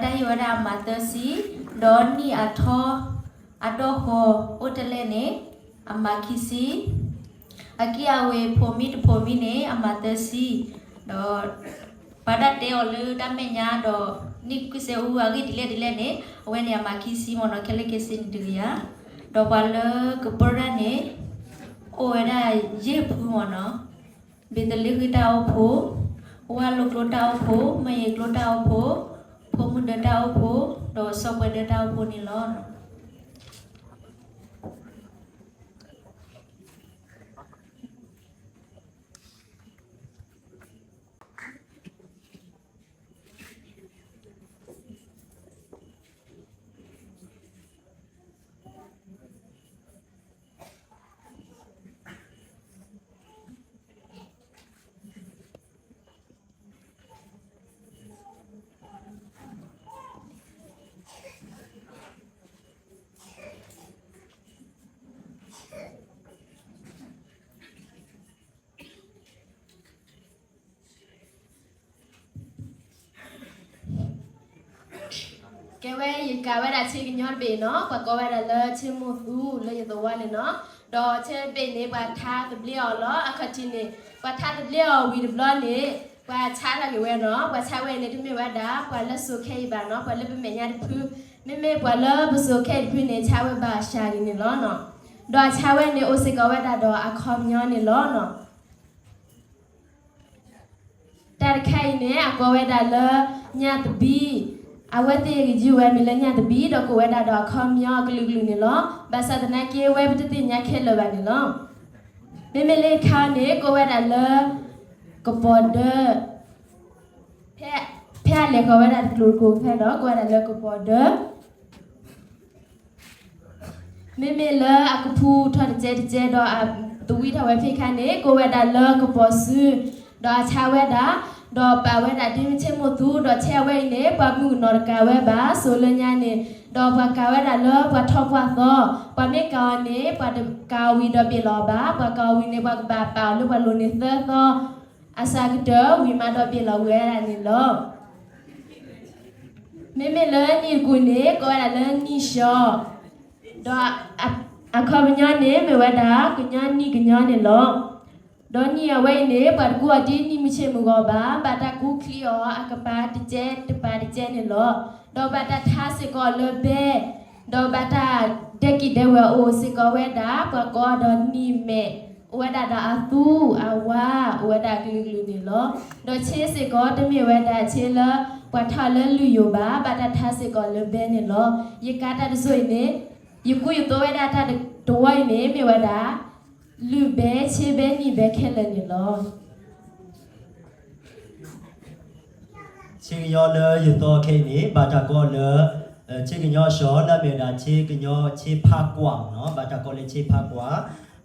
တၢ်ဟ့ၣ်ဝဲဒၣ်အမးသၢဆံ, ဒီးနံၣ်အထီ အဒီၣ်ဃီအိၣ်တလဲၣ်န့ၣ် အမးခံဆံ, အကံၢ်အဝ့ၤဖိမ့ၢ်တဖိမ့ၢ်န့ၣ် အမးသၢဆံ, ဒီး ပှၤတၢ်တဲအီၤလၢတၢ်မဲာ်ညါဒီး နံၣ်ကွံာ်စဲအူအဂ့ၢ်ဒ်လဲၣ်ဒ်လဲၣ်န့ၣ် အဝဲန့ၣ်အမးခံဆံမ့ၢ်နီၤ, ခဲလၢာ်ခဲဆ့န့ၣ်တဂ့ၤဧါ. ဒီးပှၤလၢကပၢတၢ်န့ၣ် အိၣ်ဝဲဒၣ်ယဲၢ်ဖုမ့ၢ်နီၤ, ဘ့းသလ့ဃံတၢ်အိၣ်ဖှိၣ်, ဝၢ်လိကျိတၢ်အိၣ်ဖှိၣ်, မယ့ၤကျိတၢ်အိၣ်ဖှိၣ်, ဖိမုၣ်ဒၢတၢ်အိၣ်ဖှိၣ်, ဒီးစီၤပှဲၤဒၢတၢ်အိၣ်ဖှိၣ်န့ၣ်လီၤ. ကဲဝဲ ယကးဝဲဒၣ်ဆ့ကညီတဘ့ၣ်နီၤ, ပှၤကိးဝဲဒၣ်လၢဆ့မိၢ်သူလၢယသဝီန့ၣ်နီၤ, ဒီးဆ့တဘ့ၣ်န့ၣ် ပှၤထါသဘျ့အီၤလီၤ. အခီၣ်ထံးန့ၣ် ပှၤထါသဘျ့အီၤဝံၤတဘျီန့ၣ် ပှၤဆါထီၣ်က့ၤဝဲနီၤ, ပှၤဆါဝဲန့ၣ် တမ့ၢ်ဝဲဒၣ် ပှၤလၢစိၤခဲအံၤဘၣ်နီၤ, ပှၤလၢပမဲာ်ညါတဖု, မ့မ့ၢ်ပှၤလၢပစိၤခဲအံၤတဖုန့ၣ် ဆါဝဲဘၣ်စှၤဂ့ၤန့ၣ်လီၤနီၤ. ဒီးဆါဝဲန့ၣ် အိၣ်စ့ၢ်ကီးဝဲဒၣ်ဒီးအခီပညီန့ၣ်လီၤနီၤ. တၢ်တခါအံၤန့ၣ် အကိးဝဲဒၣ်လၢ ညၣ်သဘံၣ်, အဝဲသ့ၣ်ကယုၢ်ဝဲမ့ၢ်လၢညၣ်သဘံၣ် ဒီးကိးဝဲဒၣ်ဒီးအခီပညီအကလုာ်ကလုာ်န့ၣ်လီၤ. ဘၣ်ဆၣ်သနာ်က့ ဝဲပတသ့ၣ်ညါခဲလၢာ်ဘၣ်န့ၣ်လီၤ. မ့မ့ၢ်လၢတခါန့ၣ် ကိးဝဲဒၣ်လၢ ကပီၤဒၢ, ဖဲ, ဖဲအလဲၤဃီၤဝဲဒၣ်တကျိၤတကျိၤဖဲဒီး ကိးဝဲဒၣ်လၢကပီၤဒၢ မ့မ့ၢ်လၢအကဖူထီၣ်တကဲတကဲဒီးအသဝံထီၣ်ဝဲဖဲခါန့ၣ် ကိးဝဲဒၣ်လၢကပီၤစု, ဒီးအဆါဝဲဒၣ်, ဒီးပာ်ဝဲဒၣ်ဒ်မ့ၢ်ဆ့မိၢ်သူ, ဒီးဆ့အဝဲအံၤန့ၣ် ပှၤမုၣ်ကနီၤတကးဝဲဘၣ် စိၤလၢညါန့ၣ်, ဒီးပှၤကးဝဲဒၣ်လၢပှၤထီၣ်ပှၢ်သီ, ပှၤမ့ၢ်ကးအီၤန့ၣ် ပှၤတကးအီၤဝံၤဒီးဘ့ၣ်လီၤအီၤဘၣ်, ပှၤကးအီၤဝံၤန့ၣ် ပှၤကဘၣ်ပာ်အီၤလၢပှၤလိၤန့ၣ်သၢသီ အစှၤကတၢၢ်ဝံၤမးဒီးဘ့ၣ်လီၤဝဲဒၣ်န့ၣ်လီၤ. မ့မ့ၢ်လၢနံၣ်တကူၣ်န့ၣ် ကိးဝဲဒၣ်လၢနံၣ်ၡီ, ဒီးအခီပညီန့ၣ် မ့ၢ်ဝဲဒၣ်ကညီနံၣ်ကညီန့ၣ်လီၤ. ဒီးနံၣ်အဝဲအံၤန့ၣ် ပှၤတကူအီၤဒ်နံၣ်မုၢ်ဆ့ၣ်မုၢ်ဂီၤဘၣ်, ဘၣ်တၢ်ကူချံအီၤအကပၤတကဲတပၤတကဲန့ၣ်လီၤ. ဒီးဘၣ်တၢ်ထါစ့ၢ်ကီးလၢဘဲ, ဒီးဘၣ်တၢ်ဒဲကံၢ်ဒဲဝဲၤအိၣ်စ့ၢ်ကီးဝဲဒၣ် ပှၤကိးဒီးနံၣ်မဲာ်, အိၣ်ဝဲဒၣ်ဒီးအသူအဝါ, အိၣ်ဝဲဒၣ်ကလုာ်ကလုာ်န့ၣ်လီၤ. ဒီးဆ့စ့ၢ်ကီး တမ့ၢ်ဝဲဒၣ်ဆ့လၢ ပှၤထီၣ်လၢလုၢ်ယိာ်ဘၣ်, ဘၣ်တၢ်ထါစ့ၢ်ကီးလၢဘဲန့ၣ်လီၤ. ယကးတၢ်တစိၤအံၤန့ၣ်, ယကူယသိးဝဲဒၣ်တၢ်တဝီအံၤန့ၣ် မ့ၢ်ဝဲဒၣ် လုၢ်ဘဲဆ့ဘဲနံၣ်ဘဲခဲလၢာ်န့ၣ်လီၤ. ဆ့ကညီလၢယသိးခဲအံၤန့ၣ် ဘၣ်တၢ်ကိးလၢ ဆ့ကညီအဆှီ လၢအမ့ၢ်ဝဲဒၣ်ဆ့ကညီဆ့ဖးကွၢ်မ့ၢ်နီၤ, ဘၣ်တၢ်ကိးလၢဆ့ဖးကွၢ်,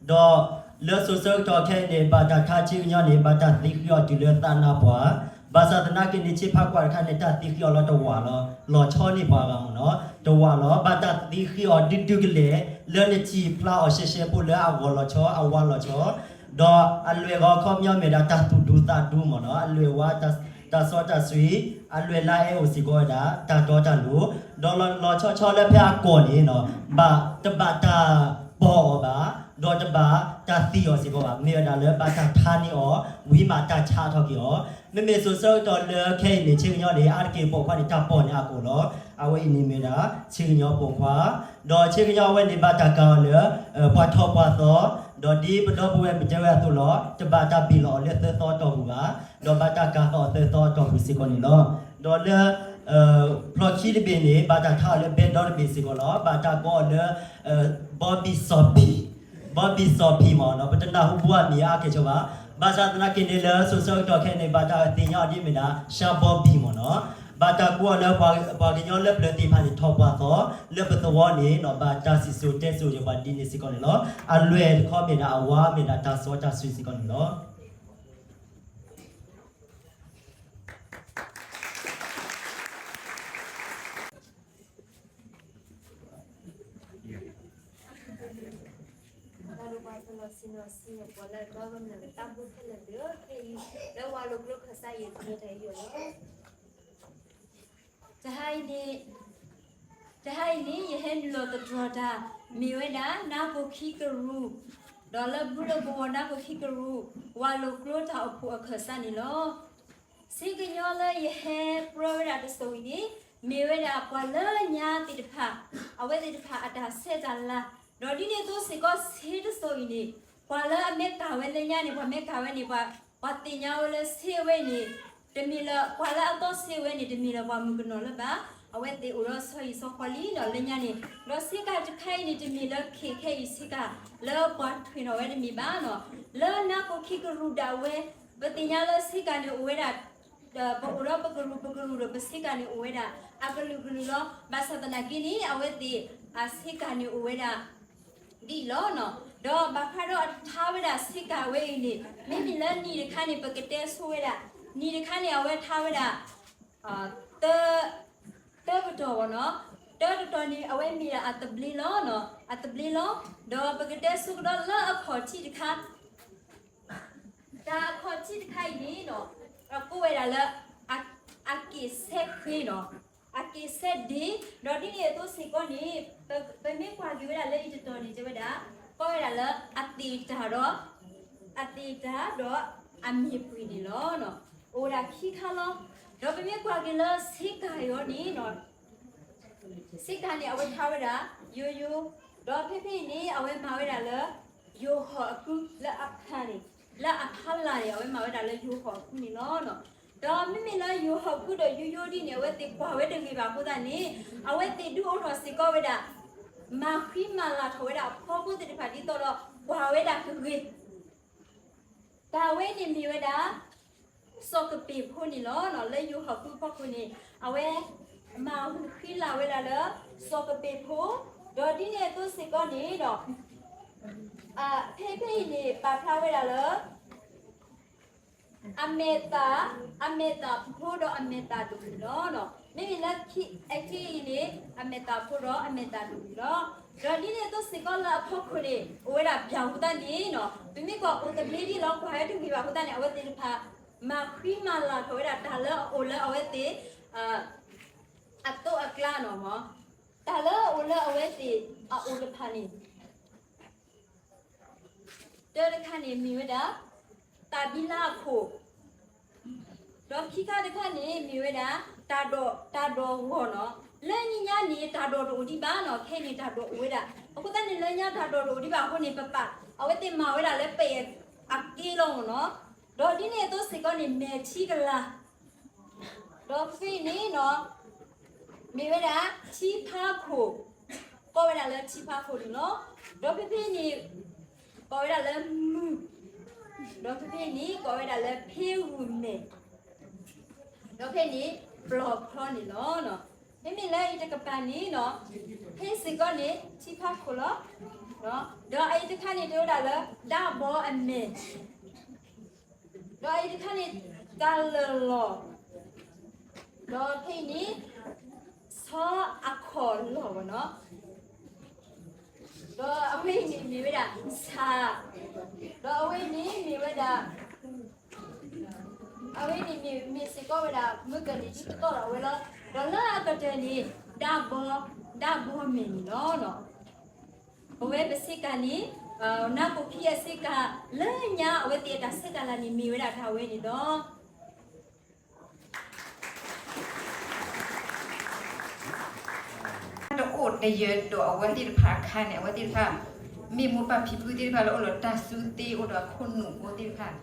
ဒီးလၢစိၤဆၢကတီၢ်ခဲအံၤန့ၣ် ဘၣ်တၢ်ထါဆ့ကညီန့ၣ် ဘၣ်တၢ်သံဃ့အီၤတုၤလၢသးနါပှၢ်, ဘၣ်ဆၣ်သနာ်က့န့ၣ် ဆ့ဖးကွၢ်တခါန့ၣ် တၢ်သံဃ့အီၤလီၤတဝာ်လီၤ, လီၤဆီန့ၢ်ပှၤဂၤမ့ၢ်နီၤ, တဝာ်လီၤ, ဘၣ်တၢ်သံဃ့အီၤဒုဒုကလဲာ် လၢနထံၣ်ဖျါအီၤရှဲရှဲဖိလၢအဂီၤလီၤဆီ အဝါလီၤဆီ ဒီးအလွဲၢ်ဂီၤခီပညီမ့ၢ်ဒၣ်တၢ်သူၣ်ဒူသးဒူမ့ၢ်နီၤ, အလွဲၢ်ဝါ တၢ်စီတၢ်ဆှံ, အလွဲၢ်လၢအအဲၣ်အိၣ်စ့ၢ်ကီးဝဲဒၣ် တၢ်တီတၢ်လိၤ, ဒီးလီၤလီၤဆီဆီလၢဖဲအကီၢ်န့ၣ်နီၤ, ဘၣ် တဘၣ်တၢ်ပီၢ်အီၤဘၣ်, ဒီးတဘၣ်တၢ်သံအီၤစ့ၢ်ကီးဘၣ်, မ့ၢ်ဝဲဒၣ်လၢဘၣ်တၢ်ထါန့ၢ်အီၤ ဝံၤမးတၢ်ဆါထီၣ်က့ၤအီၤ, မ့မ့ၢ်စိၤဆၢကတီၢ်လၢခဲအံၤန့ၣ် ဆ့ကညီန့ၣ် အါတက့ၢ်ပိာ်ခွါန့ၣ် တၢ်ပီၢ်န့ၣ်အကီၢ်လီၤ, အဝဲအံၤန့ၣ်မ့ၢ်ဒၣ် ဆ့ကညီပိာ်ခွါ ဒီးဆ့ကညီအဝဲန့ၣ် ဘၣ်တၢ်ကၤအီၤလၢ ပှၤထီၣ်ပှၤသီ, ဒီးဒ်ပဒီပုၢ်ဝဲၢ်ပတဲဝဲအသိးလီၤ, တဘၣ်တၢ်ဘ့ၣ်လီၤအီၤလၢသၢသီအတီၢ်ပူၤဘၣ်, ဒီးဘၣ်တၢ်ကၤသီအီၤသၢသီအတီၢ်ပူၤစ့ၢ်ကီးန့ၣ်လီၤ. ဒီးလၢ ဖျီၣ်ခံတဘ့ၣ်န့ၣ် ဘၣ်တၢ်ထါအီၤလၢဘဲဒီတဘ့ၣ်စ့ၢ်ကီးလီၤ, ဘၣ်တၢ်ကိးအီၤလၢ ဘီဘံၣ်စီၣ်ဖံၣ်, ဘီဘံၣ်စီၣ်ဖံၣ်မ့ၢ်နီၤ, ပတနၢ်ဟူဘၣ်အမံၤအါကဲၣ်ဆိးဘၣ်, ဘၣ်ဆၣ်သနာ်က့န့ၣ် လၢစိၤဆၢကတီၢ်ခဲအံၤန့ၣ် ဘၣ်တၢ်သ့ၣ်ညါအီၤဒ်မ့ၢ်ဒၣ် ရှါဘီဘံၣ်မ့ၢ်နီၤ, ဘၣ်တၢ်ကူအီၤလၢပှၤကညီလၢပျၢၤသ့ၣ်တဖၣ်န့ၣ် ထီၣ်ပှၤသီ, လၢပသဝီန့ၣ်နီၤ ဘၣ်တၢ်စံၣ်စိၤတဲစိၤယံၤပှၤဒ်န့ၣ်စ့ၢ်ကီးန့ၣ်လီၤ. အလွဲၢ်တခီမ့ၢ်ဒၣ်အဝါမ့ၢ်ဒၣ်တၢ်စီတၢ်ဆှံစ့ၢ်ကီးန့ၣ်လီၤ. တၢ်လိၣ်ဘၣ်တနီၤဆံးနီၤဆံးန့ၣ် ပှၤလၢအဘၣ်မနုၤလၢတၢ်ဘူၣ်ခဲလၢာ်လၢခဲအံၤ လၢဝၤလိာ်ကျိခၢၣ်စးယံၤတမ့ၢ်တၢ်ယိာ်လီၤ. တဟါအံၤန့ၣ်, တဟါအံၤန့ၣ် ယဟဲနုာ်လီၤသတြီၤတၢ် မ့ၢ်ဝဲဒၣ် နါကိၣ်ခံကရူၢ်, ဒီးလၢဘုလၢပဂီၢ် နါကိၣ်ခံကရူၢ် ဝၤလိာ်ကျိတၢ်အိၣ်ဖှိၣ်အခၢၣ်စးန့ၣ်လီၤ. စ့ကညီလၢယဟဲပြၢဝဲဒၣ်တစိၤအံၤန့ၣ် မ့ၢ်ဝဲဒၣ်ပှၤလၢညါသ့ၣ်တဖၣ်, အဝဲသ့ၣ်တဖၣ်အတၢ်ဆဲးတၢ်လၤ, ဒီးဒ်န့ၣ်အသိးစ့ၢ်ကီး ဆ့တစိၤအံၤန့ၣ် ပှၤလၢအမ့ၢ်ကၤဝဲလၢညါန့ၣ် ပှၤမ့ၢ်ကၤဝဲန့ၣ် ပှၤသ့ၣ်ညါဝဲလၢဆ့အဝဲအံၤန့ၣ် တမ့ၢ်လၢ ပှၤလၢအသီဆ့အဝဲန့ၣ် တမ့ၢ်လၢပှၤမုၣ်ကနီၤလၢၤဘၣ်. အဝဲသ့ၣ်အိၣ်ဒီးဆီဟံၣ်ဆီဃီလံဒီးလၢညါန့ၣ်, ဒီးဆ့ကၤတခါအံၤန့ၣ် တမ့ၢ်လၢခ့ခဲအံၤဆ့ကၤ လၢပှၤထွဲထီၣ်ဝဲတမ့ၢ်ဘၣ်နီၤ. လၢနါကိၣ်ခံကရူၢ်ဒၣ်ဝဲ ပသ့ၣ်ညါလၢဆ့ကၤန့ၣ်အိၣ်ဝဲဒၣ် ပအိၣ်ဒီးပကရူၢ်ပကရူၢ်ဒီး ပဆ့ကၤန့ၣ်အိၣ်ဝဲဒၣ် အကလုာ်ကလုာ်လီၤ. ဘၣ်ဆၣ်သနာ်က့န့ၣ် အဝဲသ့ၣ်အဆ့ကၤန့ၣ်အိၣ်ဝဲဒၣ် ဒ်အံၤလီၤ. ဒီးဘၣ်ဃးဒီးအထါဝဲဒၣ်ဆ့ကၤဝဲအံၤန့ၣ် မ့မ့ၢ်လၢနံၣ်တခါန့ၣ် ပကတဲဆိဝဲဒၣ် နံၣ်တခါန့ၣ် အဝဲထါဝဲဒၣ် တၢကတီၢ်ဘၣ်နီၤ, တၢကတီၢ်န့ၣ် အဝဲမ့ၢ်ဒၣ်အသဘျ့လီၤ, အသဘျ့လီၤ. ဒီးပကတဲဆိကဒီးလၢအခီၣ်ထံးတခါ တၢ်အခီၣ်ထံးတခါအံၤန့ၣ် ကိးဝဲဒၣ်လၢ အက့ၢ်ဆဲဃ့နီၤ, အက့ၢ်ဆဲဒ့, ဒီးဒ်န့ၣ်အသိးစ့ၢ်ကီးန့ၣ် ပမ့ၢ်ကွၢ်က့ၤဝဲဒၣ်လၢအံၤတတီၤန့ၣ် တဲဝဲဒၣ် ကိးဝဲဒၣ်လၢ အသ့ၣ်တၢ်ဒီး အသ့ၣ်တၢ်ဒီးအမ့ၢ်ပှ့ၤန့ၣ်လီၤ. အိၣ်ဝဲဒၣ်ခံခါလီၤ. ဒီးပမ့ၢ်ကွၢ်က့ၤလၢဆ့ကၤအံၤအီၤန့ၣ် ဆ့ကၤန့ၣ် အဝဲထါဝဲဒၣ် ယိယိ, ဒီးဖဲဖဲအံၤန့ၣ် အဝဲမၤဝဲဒၣ်လၢ ယိၤဟီၣ်အကု လၢအဖျါန့ၣ် လၢအဖျါလၢ်န့ၣ် အဝဲမၤဝဲဒၣ်လၢယိၤဟီၣ်အကုန့ၣ်လီၤ. ဒီးမ့မ့ၢ်လၢယိၤဟီၣ်အကုဒီးယိယိဒ်န့ၣ် အဝဲသ့ၣ်ကွၢ်ဝဲတဂ့ၤဘၣ်အဃိသတးန့ၣ် အဝဲသ့ၣ်ဒုးအိၣ်ထီၣ်စ့ၢ်ကီးဝဲဒၣ် မၤဃံမၤလၤထီၣ်ဝဲဒၣ်အဖီဖိသ့ၣ်တဖၣ်ဒ်သိးဒီး ကွၢ်ဝဲဒၣ်ကဂ့ၤ တၢ်ဝဲန့ၣ်မ့ၢ်ဝဲဒၣ် စီၤကပ့ၤဖိန့ၣ်လီၤ. လၢယိၤဟီၣ်အကုအဖီခိၣ်န့ၣ် အဝဲမၤဃံလၤဝဲဒၣ်လၢ စီၤကပ့ၤဖိ, ဒီးဒ်န့ၣ်အသိးစ့ၢ်ကီးန့ၣ်ဒီး ဖဲဖဲအံၤန့ၣ် ပာ်ဖျါဝဲဒၣ်လၢ အမဲာ်သၣ်, အမဲာ်သၣ်ဖိဒီးအမဲာ်သၣ်ဒိၣ်န့ၣ်လီၤ. မ့မ့ၢ်လၢအခံအံၤန့ၣ် အမဲာ်သၣ်ဖိဒီးအမဲာ်သၣ်ဒိၣ်န့ၣ်လီၤ. ဒီးဒ်န့ၣ်အသိးစ့ၢ်ကီးလၢအဖီခိၣ်န့ၣ် အိၣ်ဝဲဒၣ်ပၠးအဃိသတးန့ၣ် ပမ့ၢ်ကွၢ်အိၣ်သဘျ့ဒ်လီၤ ကွၢ်ဝဲတဂ့ၤဘၣ်အဃိသတးန့ၣ် အဝဲသ့ၣ်တဖၣ် မၤဃံမၤလၤထီၣ်ဝဲဒၣ်တၢ်လၢအအိၣ်လၢအဝဲသ့ၣ် အသိးအကျါန့ၣ်မ့ၢ် တၢ်လၢအအိၣ်လၢအဝဲသ့ၣ်အအိၣ်တဖၣ်န့ၣ် တၢတခါန့ၣ်မ့ၢ်ဝဲဒၣ် တၢ်ဘံလါအခိၣ်, ဒီးခံခါတခါန့ၣ်မ့ၢ်ဝဲဒၣ် တၢ်ဒိး, တၢ်ဒိးဂီၢ်န့ၣ်, လၢညါန့ၣ် တၢ်ဒိးတအိၣ်ဒံးဘၣ်န့ၣ်, ခဲအံၤန့ၣ် တၢ်ဒိးအိၣ်ဝဲဒၣ်. အဃိသတးန့ၣ် လၢညါတၢ်ဒိးတအိၣ်ဒံးဘၣ်အဃိန့ၣ် ပပာ် အဝဲသ့ၣ်မၤဝဲဒၣ်လၢပအဲၣ်အက့လီၤန့ၣ်. ဒီးဒ်န့ၣ်အသိးစ့ၢ်ကီးန့ၣ် မဲာ်ထံကလၤ ဒီးဖဲအံၤန့ၣ် မ့ၢ်ဝဲဒၣ် ထံဖးခိၣ်, ကိးဝဲဒၣ်လၢထံဖးခိၣ်န့ၣ်လီၤ. ဒီးဖဲဖဲအံၤန့ၣ် ကိးဝဲဒၣ်လၢမုၢ်, ဒီးဖဲဖဲအံၤန့ၣ် ကိးဝဲဒၣ်လၢဖ့ဂုၢ်မဲာ်, ဒီးဖဲန့ၣ် ပျီၢ်ချီန့ၣ်လီၤ. မ့မ့ၢ်လၢအံၤတကပၤန့ၣ် ဖဲစ့ၢ်ကီးန့ၣ် ထံဖးခိၣ်လီၤ. ဒီးအံၤတခါန့ၣ် တဲဝဲဒၣ်လၢ ဒၣ်ဘီအမဲာ် ဒီးအံၤတခါန့ၣ် တၢ်လၢာ်လီၢ်, ဒီးဖဲအံၤန့ၣ် ဆီအခီၣ်လီၢ်ဘၣ်န့ၣ်, ဒီးအဝဲအံၤန့ၣ်မ့ၢ်ဝဲဒၣ် ဆၣ်, ဒီးအဝဲအံၤန့ၣ်မ့ၢ်ဝဲဒၣ် အဝဲအံၤန့ၣ်မ့ၢ်စ့ၢ်ကီးဝဲဒၣ် မ့ၢ်ကန့ၣ် ဒ်သိးဒီးအဝဲလီၤ. ဒီးလၢအကတၢၢ်န့ၣ် ဒၣ်ဘီ, ဒၣ်ဘီမဲာ်န့ၣ်လီၤ. ပဝဲပဆ့ကၤန့ၣ် နါကိၣ်ခံအဆ့ကၤ လၢညါအဝဲသ့ၣ်အတၢ်ဆဲးတၢ်လၤန့ၣ် မ့ၢ်ဝဲဒၣ်တၢ်ဝဲန့ၣ်လီၤ. တအိၣ်တယၢၤဒီးအဝဲသ့ၣ်တဖၣ်အခါန့ၣ် အဝဲသ့ၣ်တဖၣ် မ့ၢ်မိၢ်ပၢ်ဖံဖုသ့ၣ်တဖၣ်လၢအိၣ်ဒီးတၢ်စုသ့ အိၣ်ဒီးအခိၣ်နူာ်ဖိသ့ၣ်တဖၣ်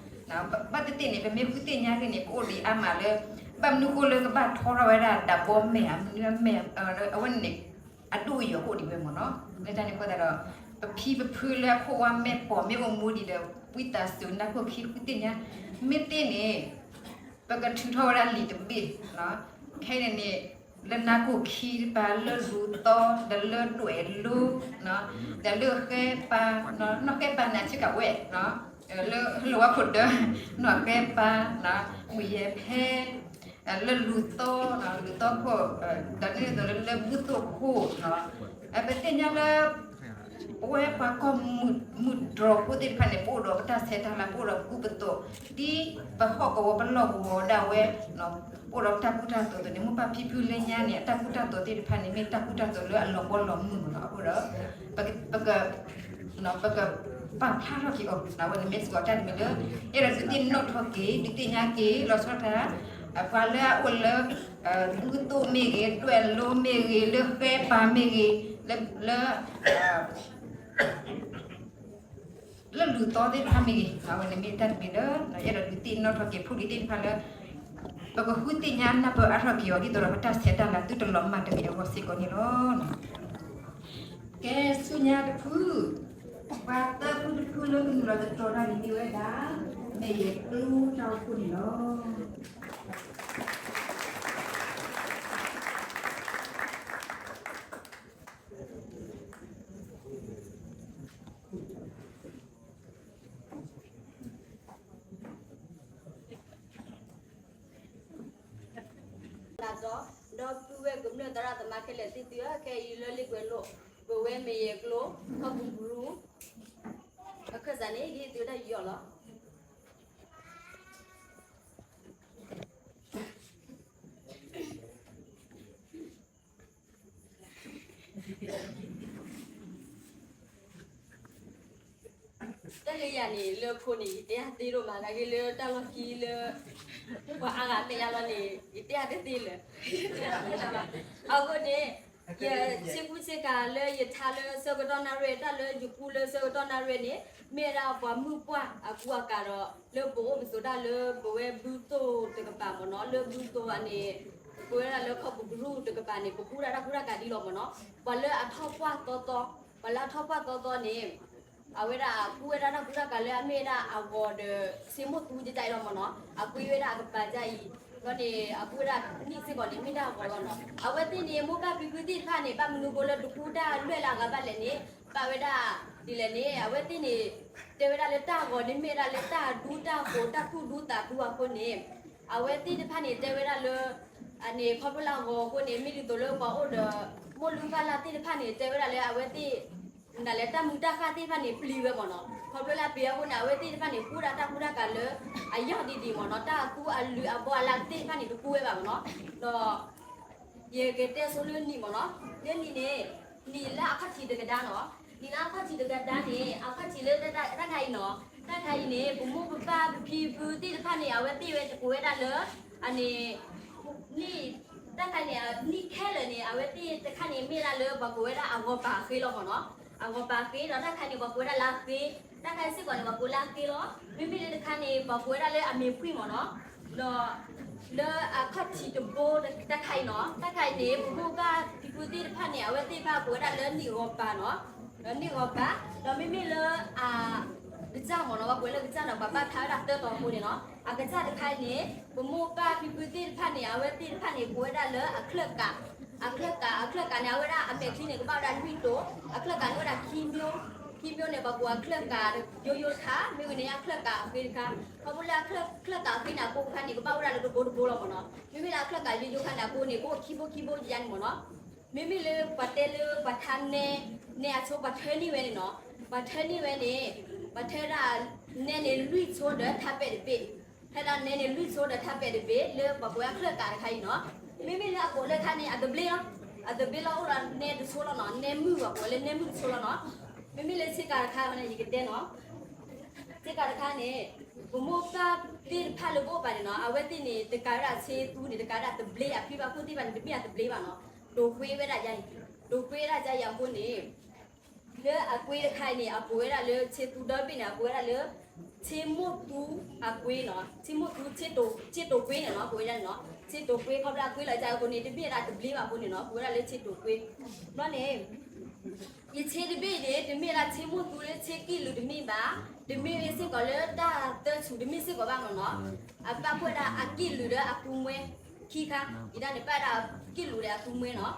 ဘၣ်သ့ၣ်သ့ၣ်န့ၣ် ပမ့ၢ်ဃုသ့ၣ်ညါက့ၤန့ၣ် ပအိၣ်ဒံးအါမးလၢ ဘၣ်မနုၤဃိလၢကဘၣ်ထီထီၣ်ဝဲဒၣ် ဒၣ်ဘီမဲာ် အမနုၤမဲာ် အဝဲန့ၣ်န့ၣ် အဒိၣ်အယိာ်ကအိၣ်ဒံးဝဲမ့ၢ်နီၤ. လၢတၢ်န့ၣ်အဃိသတးဒီး ပဖံပဖုလၢအခိၣ်ဝါမဲာ်ပိာ်မ့ၢ်အိၣ်မူဒံးဒီး ဝံသးစူၤ နါကိၣ်ခံဃုသ့ၣ်ညါ မ့ၢ်သ့ၣ်န့ၣ် ပကထုးထီၣ်ဝဲဒၣ်လံာ်တဘ့ၣ်, ခဲအံၤန့ၣ် လၢနါကိၣ်ခံတပၤ လၢလူၤသီ ဒီးလၢဒွဲၣ်လိ ဒီးလၢဃဲပၤ, နီၢ်ဃဲပၤန့ၣ် အဆ့ကၤဝဲ လၢဟလဝါခိၣ်ဒၢ နီၢ်ဃဲပၤ, မုၢ်ယဲၢ်ဖဲ လၢလူၤသီ, လူၤသီခိၣ်, ဒီးန့ၣ်သိးလၢ လၢဘူၣ်သိၣ်ခိၣ်, ပသ့ၣ်ညါလၢ ပဝဲပှၤကီၢ်မုၢ်တြီၤဖိသ့ၣ်တဖၣ်န့ၣ် ပအိၣ်ဒီးပတၢ်ဆဲးတၢ်လၤ ပအိၣ်ဒီးပကူပသိး ဒ်ပဟီၣ်ကဝီၤပလီၢ်ကဝီၤဒၣ်ဝဲ ပအိၣ်ဒီးပတၢ်ကူတၢ်သိးအသိးန့ၣ် မိၢ်ပၢ်ဖံဖုလၢညါန့ၣ် အတၢ်ကူတၢ်သိးသ့ၣ်တဖၣ်န့ၣ် မ့ၢ်တၢ်ကူတၢ်သိးလၢအလီၤဘီလီၤမုၢ်မးလီၤ. အဃိဒီး ပက ပကပာ်ဖျါထီၣ်က့ၤအီၤ အဝဲန့ၣ်မ့ၢ်စ့ၢ်ကီးတၢ်တမံၤလၢ အဲၣ်ဒိးဒုးသ့ၣ်နီၣ်ထီၣ်က့ၤ ဒုးသ့ၣ်ညါက့ၤ လီၤဆီဒၣ်တၢ် ပှၤလၢအအိၣ်လၢ ဘူၣ်သိၣ်မ့ၢ်ဂ့ၤ ဒွဲၣ်လိမ့ၢ်ဂ့ၤ လၢဃဲပၤမ့ၢ်ဂ့ၤ လၢ လၢ လၢလူၢ်သီသ့ၣ်တဖၣ်မ့ၢ်ဂ့ၤ အဝဲန့ၣ်မ့ၢ်တၢ်တမံၤလၢ အဲၣ်ဒိးဒုးသ့ၣ်နီၣ်ထီၣ်က့ၤ ဖိဒံသ့ၣ်တဖၣ်လၢ ပကဃုသ့ၣ်ညါနၢ်ပၢၢ်အါထီၣ်က့ၤအီၤ ဒ်သိးဒီးပတၢ်ဆဲးတၢ်လၤသုတလီၤမၢ်တဂ့ၤအဂီၢ်စ့ၢ်ကီးန့ၣ်လီၤ. ကဲ ဆူညါတဖု ပှၤသၢဖုတဖုလၢကနုာ်လီၤသတြီၤတၢ်န့ၣ်မ့ၢ်ဝဲဒၣ် မဲာ်ယဲၢ်ကျိတၢ်အိၣ်ဖှိၣ်န့ၣ်လီၤ. လၢဒီး ဒီပုၢ်ဝဲၢ်ကမျၢၢ်သရၣ်သမါခဲလၢာ်သ့ၣ်သုဧၢ, ခဲအံၤလၢလ့ၣ်ကွဲးလိာ် ပဝဲမဲာ်ယဲၢ်ကျိ ခီပူၤကရူၢ် အခၢၣ်စးန့ၣ် ဒ်သုတၢ်ယူးယီၣ်လီၤ. တၢ်လၢယၤန့ၣ် လၢခိန့ၣ် ယတဲအါသ့ဒိၣ်မး နာ်က့လၢတၢ်လီၢ်ခံလၢ ပှၤအါဂၤတဲယၤလီၤန့ၣ် ယတဲအါတသ့လၢၤ. အဃိန့ၣ် ယဆ့ကူဆ့ကၤလၢယထါလၢဆၢကတီၢ်နၣ်ရဲၣ် တၢ်လၢယကူလၢဆၢကတီၢ်နၣ်ရဲၣ်န့ၣ် မ့ၢ်ဝဲဒၣ်ပှၤမုၢ်ပှၢ်အကူအကၤဒီး လၢပအိၣ်ပဆိးတၢ်လၢပဝဲဘုသိၣ်တကပၤမ့ၢ်နီၤ လၢဘုသိၣ်အန့ၣ် ပဝဲဒၣ်လၢခီပူၤကရူၢ်တကပၤန့ၣ် ပကူတၢ်တၢ်ကူတၢ်ကၤဒ်လီၤမ့ၢ်နီၤ ပှၤလၢအထီၣ်ပှၢ်သီသီ ပှၤလၢအထီၣ်ပှၢ်သီသီန့ၣ် အဝဲဒၣ်ကူဝဲဒၣ်တၢ်ကူတၢ်ကၤလၢအမ့ၢ်ဝဲဒၣ်အဂီၤဒီး ဆ့မိၣ်သူကတၢၢ်အံၤလီၤမ့ၢ်နီၤ အကွ့ဝဲဒၣ်အကပၤဒ်အံၤ ဒီးန့ၣ် အကူဝဲဒၣ်နံၣ်စ့ၢ်ကီးန့ၣ် မ့ၢ်တၢ်အဂီၤလီၤနီၤ အဝဲသ့ၣ်န့ၣ် မိၢ်ပၢ်ဖံဖုသ့ၣ်တဖၣ်န့ၣ် ဘၣ်မနုၤဃိလၢတကူတၢ်လွဲၢ်လၢအဂၤဘၣ်လဲၣ်န့ၣ် ဘၣ်ဝဲဒၣ်ဒ်လဲၣ်န့ၣ် အဝဲသ့ၣ်န့ၣ် တဲဝဲဒၣ်လၢတၢ်ဂီၤန့ၣ် မ့ၢ်ဝဲဒၣ်လၢတၢ်ဒူတၢ်ဃိးတၢ်ကူၣ်ဒူသးဒူအဃိန့ၣ် အဝဲသ့ၣ်တဖၣ်န့ၣ် တဲဝဲဒၣ်လၢ အန့ၣ် ခီဖျိလၢအဂီၤအဃိန့ၣ် မ့ၢ်ဒ်သိးလၢပှၤအိၣ်ဒီး မိၢ်လုၢ်ပၢ်လၢ်သ့ၣ်တဖၣ်န့ၣ် တဲဝဲဒၣ်လၢအဝဲသ့ၣ် ဒၣ်လဲာ်တၢ်မုာ်တၢ်ဃၢ်သ့ၣ်တဖၣ်န့ၣ် ပျံၤဝဲမ့ၢ်နီၤ ခီဖျိလၢအပျံၤအဃိန့ၣ် အဝဲသ့ၣ်တဖၣ်န့ၣ် ကူတၢ်တၢ်ကူတၢ်ကၤလၢ အယီၢ်ဒ်ဒ်မ့ၢ်နီၤ တၢ်အသူအလုၢ်အဘီအလၢသ့ၣ်တဖၣ်န့ၣ် တကူဝဲဘၣ်မ့ၢ်နီၤ ဒီး ယကတဲဆိလၢနံၣ်မ့ၢ်နီၤ လၢနံၣ်န့ၣ် နံၣ်လၢအခီၣ်ထံးတကဒါနီၤ နံၣ်လၢအခီၣ်ထံးတကဒါန့ၣ် အခီၣ်ထံးလၢတၢ်ခါအံၤနီၤ တၢ်ခါအံၤန့ၣ် ပမိၢ်ပပၢ်ပဖံပဖုသ့ၣ်တဖၣ်န့ၣ် အဝဲသ့ၣ်ဝဲတကိးဝဲဒၣ်လၢ အန့ၣ် နံၣ် တၢ်ခါန့ၣ် နံၣ်ခဲလၢာ်န့ၣ် အဝဲသ့ၣ်တခါန့ၣ် မ့ၢ်ဒၣ်လၢပှၤကိးဝဲဒၣ်အဂီၤပၤအဃ့လီၤမ့ၢ်နီၤ အဂီၤပၤအဃ့ဒီးတၢ်ခါန့ၣ် ပှၤကိးဝဲဒၣ်လၢအဃ့ တၢ်ခါစ့ၢ်ကီးန့ၣ် ပှၤကိးလၢအဃ့လီၤ မ့မ့ၢ်လၢတခါန့ၣ် ပှၤကိးဝဲဒၣ်လၢအမ့ၤဖှံမ့ၢ်နီၤ ဒီး လၢအခီၣ်ထံးတဘိတခါအံၤနီၤ တၢ်ခါအံၤန့ၣ် ပမိၢ်ပၢ်ဖံဖုသ့ၣ်တဖၣ်န့ၣ် အဝဲသ့ၣ်တဖၣ်ကိးဝဲဒၣ်လၢနံၣ်ဂီၤပၤနီၤ ဒီးနံၣ်ဂီၤပၤ ဒီးမ့မ့ၢ်လၢ အ ကစၢ်မ့ၢ်နီၤ ပှၤကိးလၢကစၢ်နီၤ ပှၤဘၣ်ဖျါဝဲဒၣ်သၢတီၤအဃိန့ၣ်နီၤ အကစၢ်တခါအံၤန့ၣ် ပမိၢ်ပၢ်ဖံဖုသ့ၣ်တဖၣ်န့ၣ် အဝဲသ့ၣ်တဖၣ်န့ၣ် ကိးဝဲဒၣ်လၢအချၢၣ်ကး အချၢၣ်ကး အချၢၣ်ကးန့ၣ် အဝဲဒၣ်အမဲာ်ချံန့ၣ် ကဘၣ်ဝဲဒၣ်လွံၢ်တိၤ အချၢၣ်ကးန့ၣ်ဝဲဒၣ် ခံမျိုး ခံမျိုးန့ၣ် ပှၤကိးအချၢၣ်ကးယိယိတခါ မ့ၢ်ဝံၤန့ၣ် အချၢၣ်ကးအဃ့တခါ ခီဖျိလၢအချၢၣ်ကးအဃ့န့ၣ် အကိးတခါန့ၣ် ကဘၣ်ဝဲဒၣ်လၢတဘိတဘိလီၤမ့ၢ်နီၤ မ့မ့ၢ်လၢအချၢၣ်ကးယိယိခါန့ၣ် အကိးန့ၣ် ကအိၣ်ခံဘိခံဘိယါန့ၣ်မ့ၢ်နီၤ မ့မ့ၢ်လၢပှၤတဲလၢပှၤထါနဲ နဲအဆိပှၤထၢန့ၢ်ဝဲန့ၣ်နီၤ ပှၤထၢန့ၢ်ဝဲန့ၣ် ပှၤထၢဒၣ်နဲန့ၣ် လွံၢ်ဆိဒီးထါပဲာ်တဘ့ၣ် ထၢဒၣ်နဲန့ၣ် လွံၢ်ဆိဒီးထါပဲာ်တဘ့ၣ် လၢပှၤကိးဝဲအချၢၣ်ကးတခါအံၤနီၤ မ့မ့ၢ်လၢအကိးလၢခါန့ၣ် အသဘျ့လီၤ အသဘျ့လီၤအိၣ်ဒီးနဲတဆိလီၤနီၤ နဲမုၢ်ပှၤကိးဝဲလၢနဲမုၢ်တဆိလီၤနီၤ မ့မ့ၢ်လၢဆ့ကၤတခါန့ၣ် ယကတဲနီၤ ဆ့ကၤတခါန့ၣ် ပမိၢ်ပၢ်သ့ၣ်တဖၣ်လၢပအိၣ်ပာ်န့ၣ်နီၤ အဝဲသ့ၣ်န့ၣ် တကးဝဲဒၣ်ဆ့သူန့ၣ် တကးဝဲဒၣ်သဘျ့ အဖံဘၣ်ခိၣ်သ့ၣ်တဖၣ်န့ၣ် တမ့ၢ်အသဘျ့ဘၣ်နီၤ တိာ်ကွ့ဝဲဒၣ်ယါအံၤ တိာ်ကွ့ဝဲဒၣ်ယါအံၤအဃိန့ၣ် လၢအကွ့တခါအံၤန့ၣ် အကိးဝဲဒၣ်လၢဆ့သူဒီဘ့ၣ်န့ၣ် အကိးဝဲဒၣ်လၢ ဆ့မိၣ်သူအကွ့နီၤ ဆ့မိၣ်သူ ဆ့တိာ်ကွ့န့ၣ်နီၤ ကိးဝဲဒၣ်န့ၣ်နီၤ ဆ့တိာ်ကွ့ ခီဖျိအကွ့လီၤယါအဃိန့ၣ် တမ့ၢ်ဒၣ်သဘျ့ဘၣ်အဃိန့ၣ်နီၤ ကိးဝဲဒၣ်လၢဆ့တိာ်ကွ့ ဘျီန့ၣ် ယဆ့တဘ့ၣ်န့ၣ် တမ့ၢ်ဒၣ်ဆ့မိၣ်သူလၢဆ့ကံၣ်လုာ်တမ့ၢ်ဘၣ်, တမ့ၢ်စ့ၢ်ကီးလၢတၢ်သၢဆူၣ်တမ့ၢ်စ့ၢ်ကီးဘၣ်မ့ၢ်နီၤ, အပာ်ဖှိၣ်ဝဲဒၣ်အကံၣ်လုာ်ဒီးအသူမှဲခံခါ, ယဒၣ်န့ၣ် ပာ်ဝဲဒၣ်အကံၣ်လုာ်ဒီးအသူမှဲနီၤ,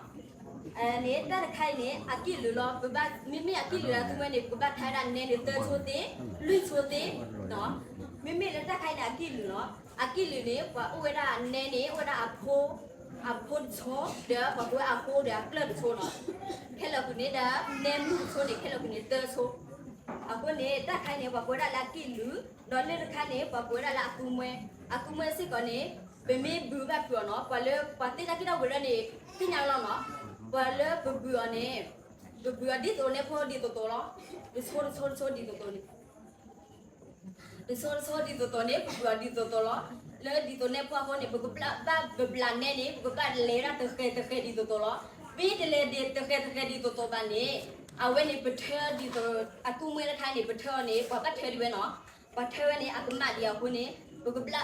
န့ၣ် တၢ်တခါအံၤန့ၣ် အကံၣ်လုာ်လီၤ, ပဘၣ် မ့မ့ၢ်အကံၣ်လုာ်ဒီးအသူမှဲန့ၣ် ပကဘၣ်ထါဝဲဒၣ်နဲန့ၣ်သၢဆိသ့, လွံၢ်ဆိသ့, မ့မ့ၢ်လၢတၢ်တခါအံၤန့ၣ် အကံၣ်လုာ်လီၤ, အကံၣ်လုာ်န့ၣ် ပှၤအိၣ်ဝဲဒၣ်နဲန့ၣ် အိၣ်ဝဲဒၣ်အဖိ အဖိတဆိ ဒီးပှၤကိးဝဲအဖိဒီးအကျၢၢ်တဆိနီၤ. ခဲလၢာ်ကွံာ်န့ၣ်ဒီး နဲမုၢ်တဆိန့ၣ် ခဲလၢာ်ကွံာ်န့ၣ်သၢဆိ. အဃိန့ၣ် တၢ်ခါအံၤန့ၣ် ပှၤကိးဝဲဒၣ်လၢအကံၣ်လွံၢ်, ဒီးလၢတခါန့ၣ် ပှၤကိးဝဲဒၣ်လၢအသူမှဲ, အသူမှဲစ့ၢ်ကီးန့ၣ် ပမ့ၢ်ဘုးဘၣ်ဖုးအီၤနီၤ, ပှၤလၢပှၤသ့ၣ်တၢ်က့ၢ်တၢ်ဝဲၤလၢန့ၣ် သ့ၣ်ညါလီၤနီၤ. ပှၤလၢပဘုးအီၤန့ၣ် ပဘုးအီၤဒ်သိးနဲဖိဒ်သိးသိးလီၤ. တဆိတဆိတဆိဒ်သိးသိးန့ၣ် တဆိတဆိဒ်သိးသိးန့ၣ် ပဘုးအီၤဒ်သိးသိးလီၤ. လၢဒ်သိးနဲဖိအဃိန့ၣ် ပကဘၣ် ပဘျးနဲန့ၣ် ပကဘၣ်လဲၤဝဲဒၣ်တဃဲၤတဃဲၤဒ်သိးသိးလီၤ. မ့ၢ်တလဲၤဒ်တဃဲၤတဃဲၤဒ်သိးသိးဘၣ်န့ၣ် အဝဲန့ၣ်ပထၢဒ်သိး အသူမှဲတခါန့ၣ် ပထၢအီၤန့ၣ် ပှၤဘၣ်ထၢဒံးဝဲနီၤ. ပှၤထၢဝဲန့ၣ် အကမၣ်ဒံးအဃိန့ၣ် ပကဘၣ်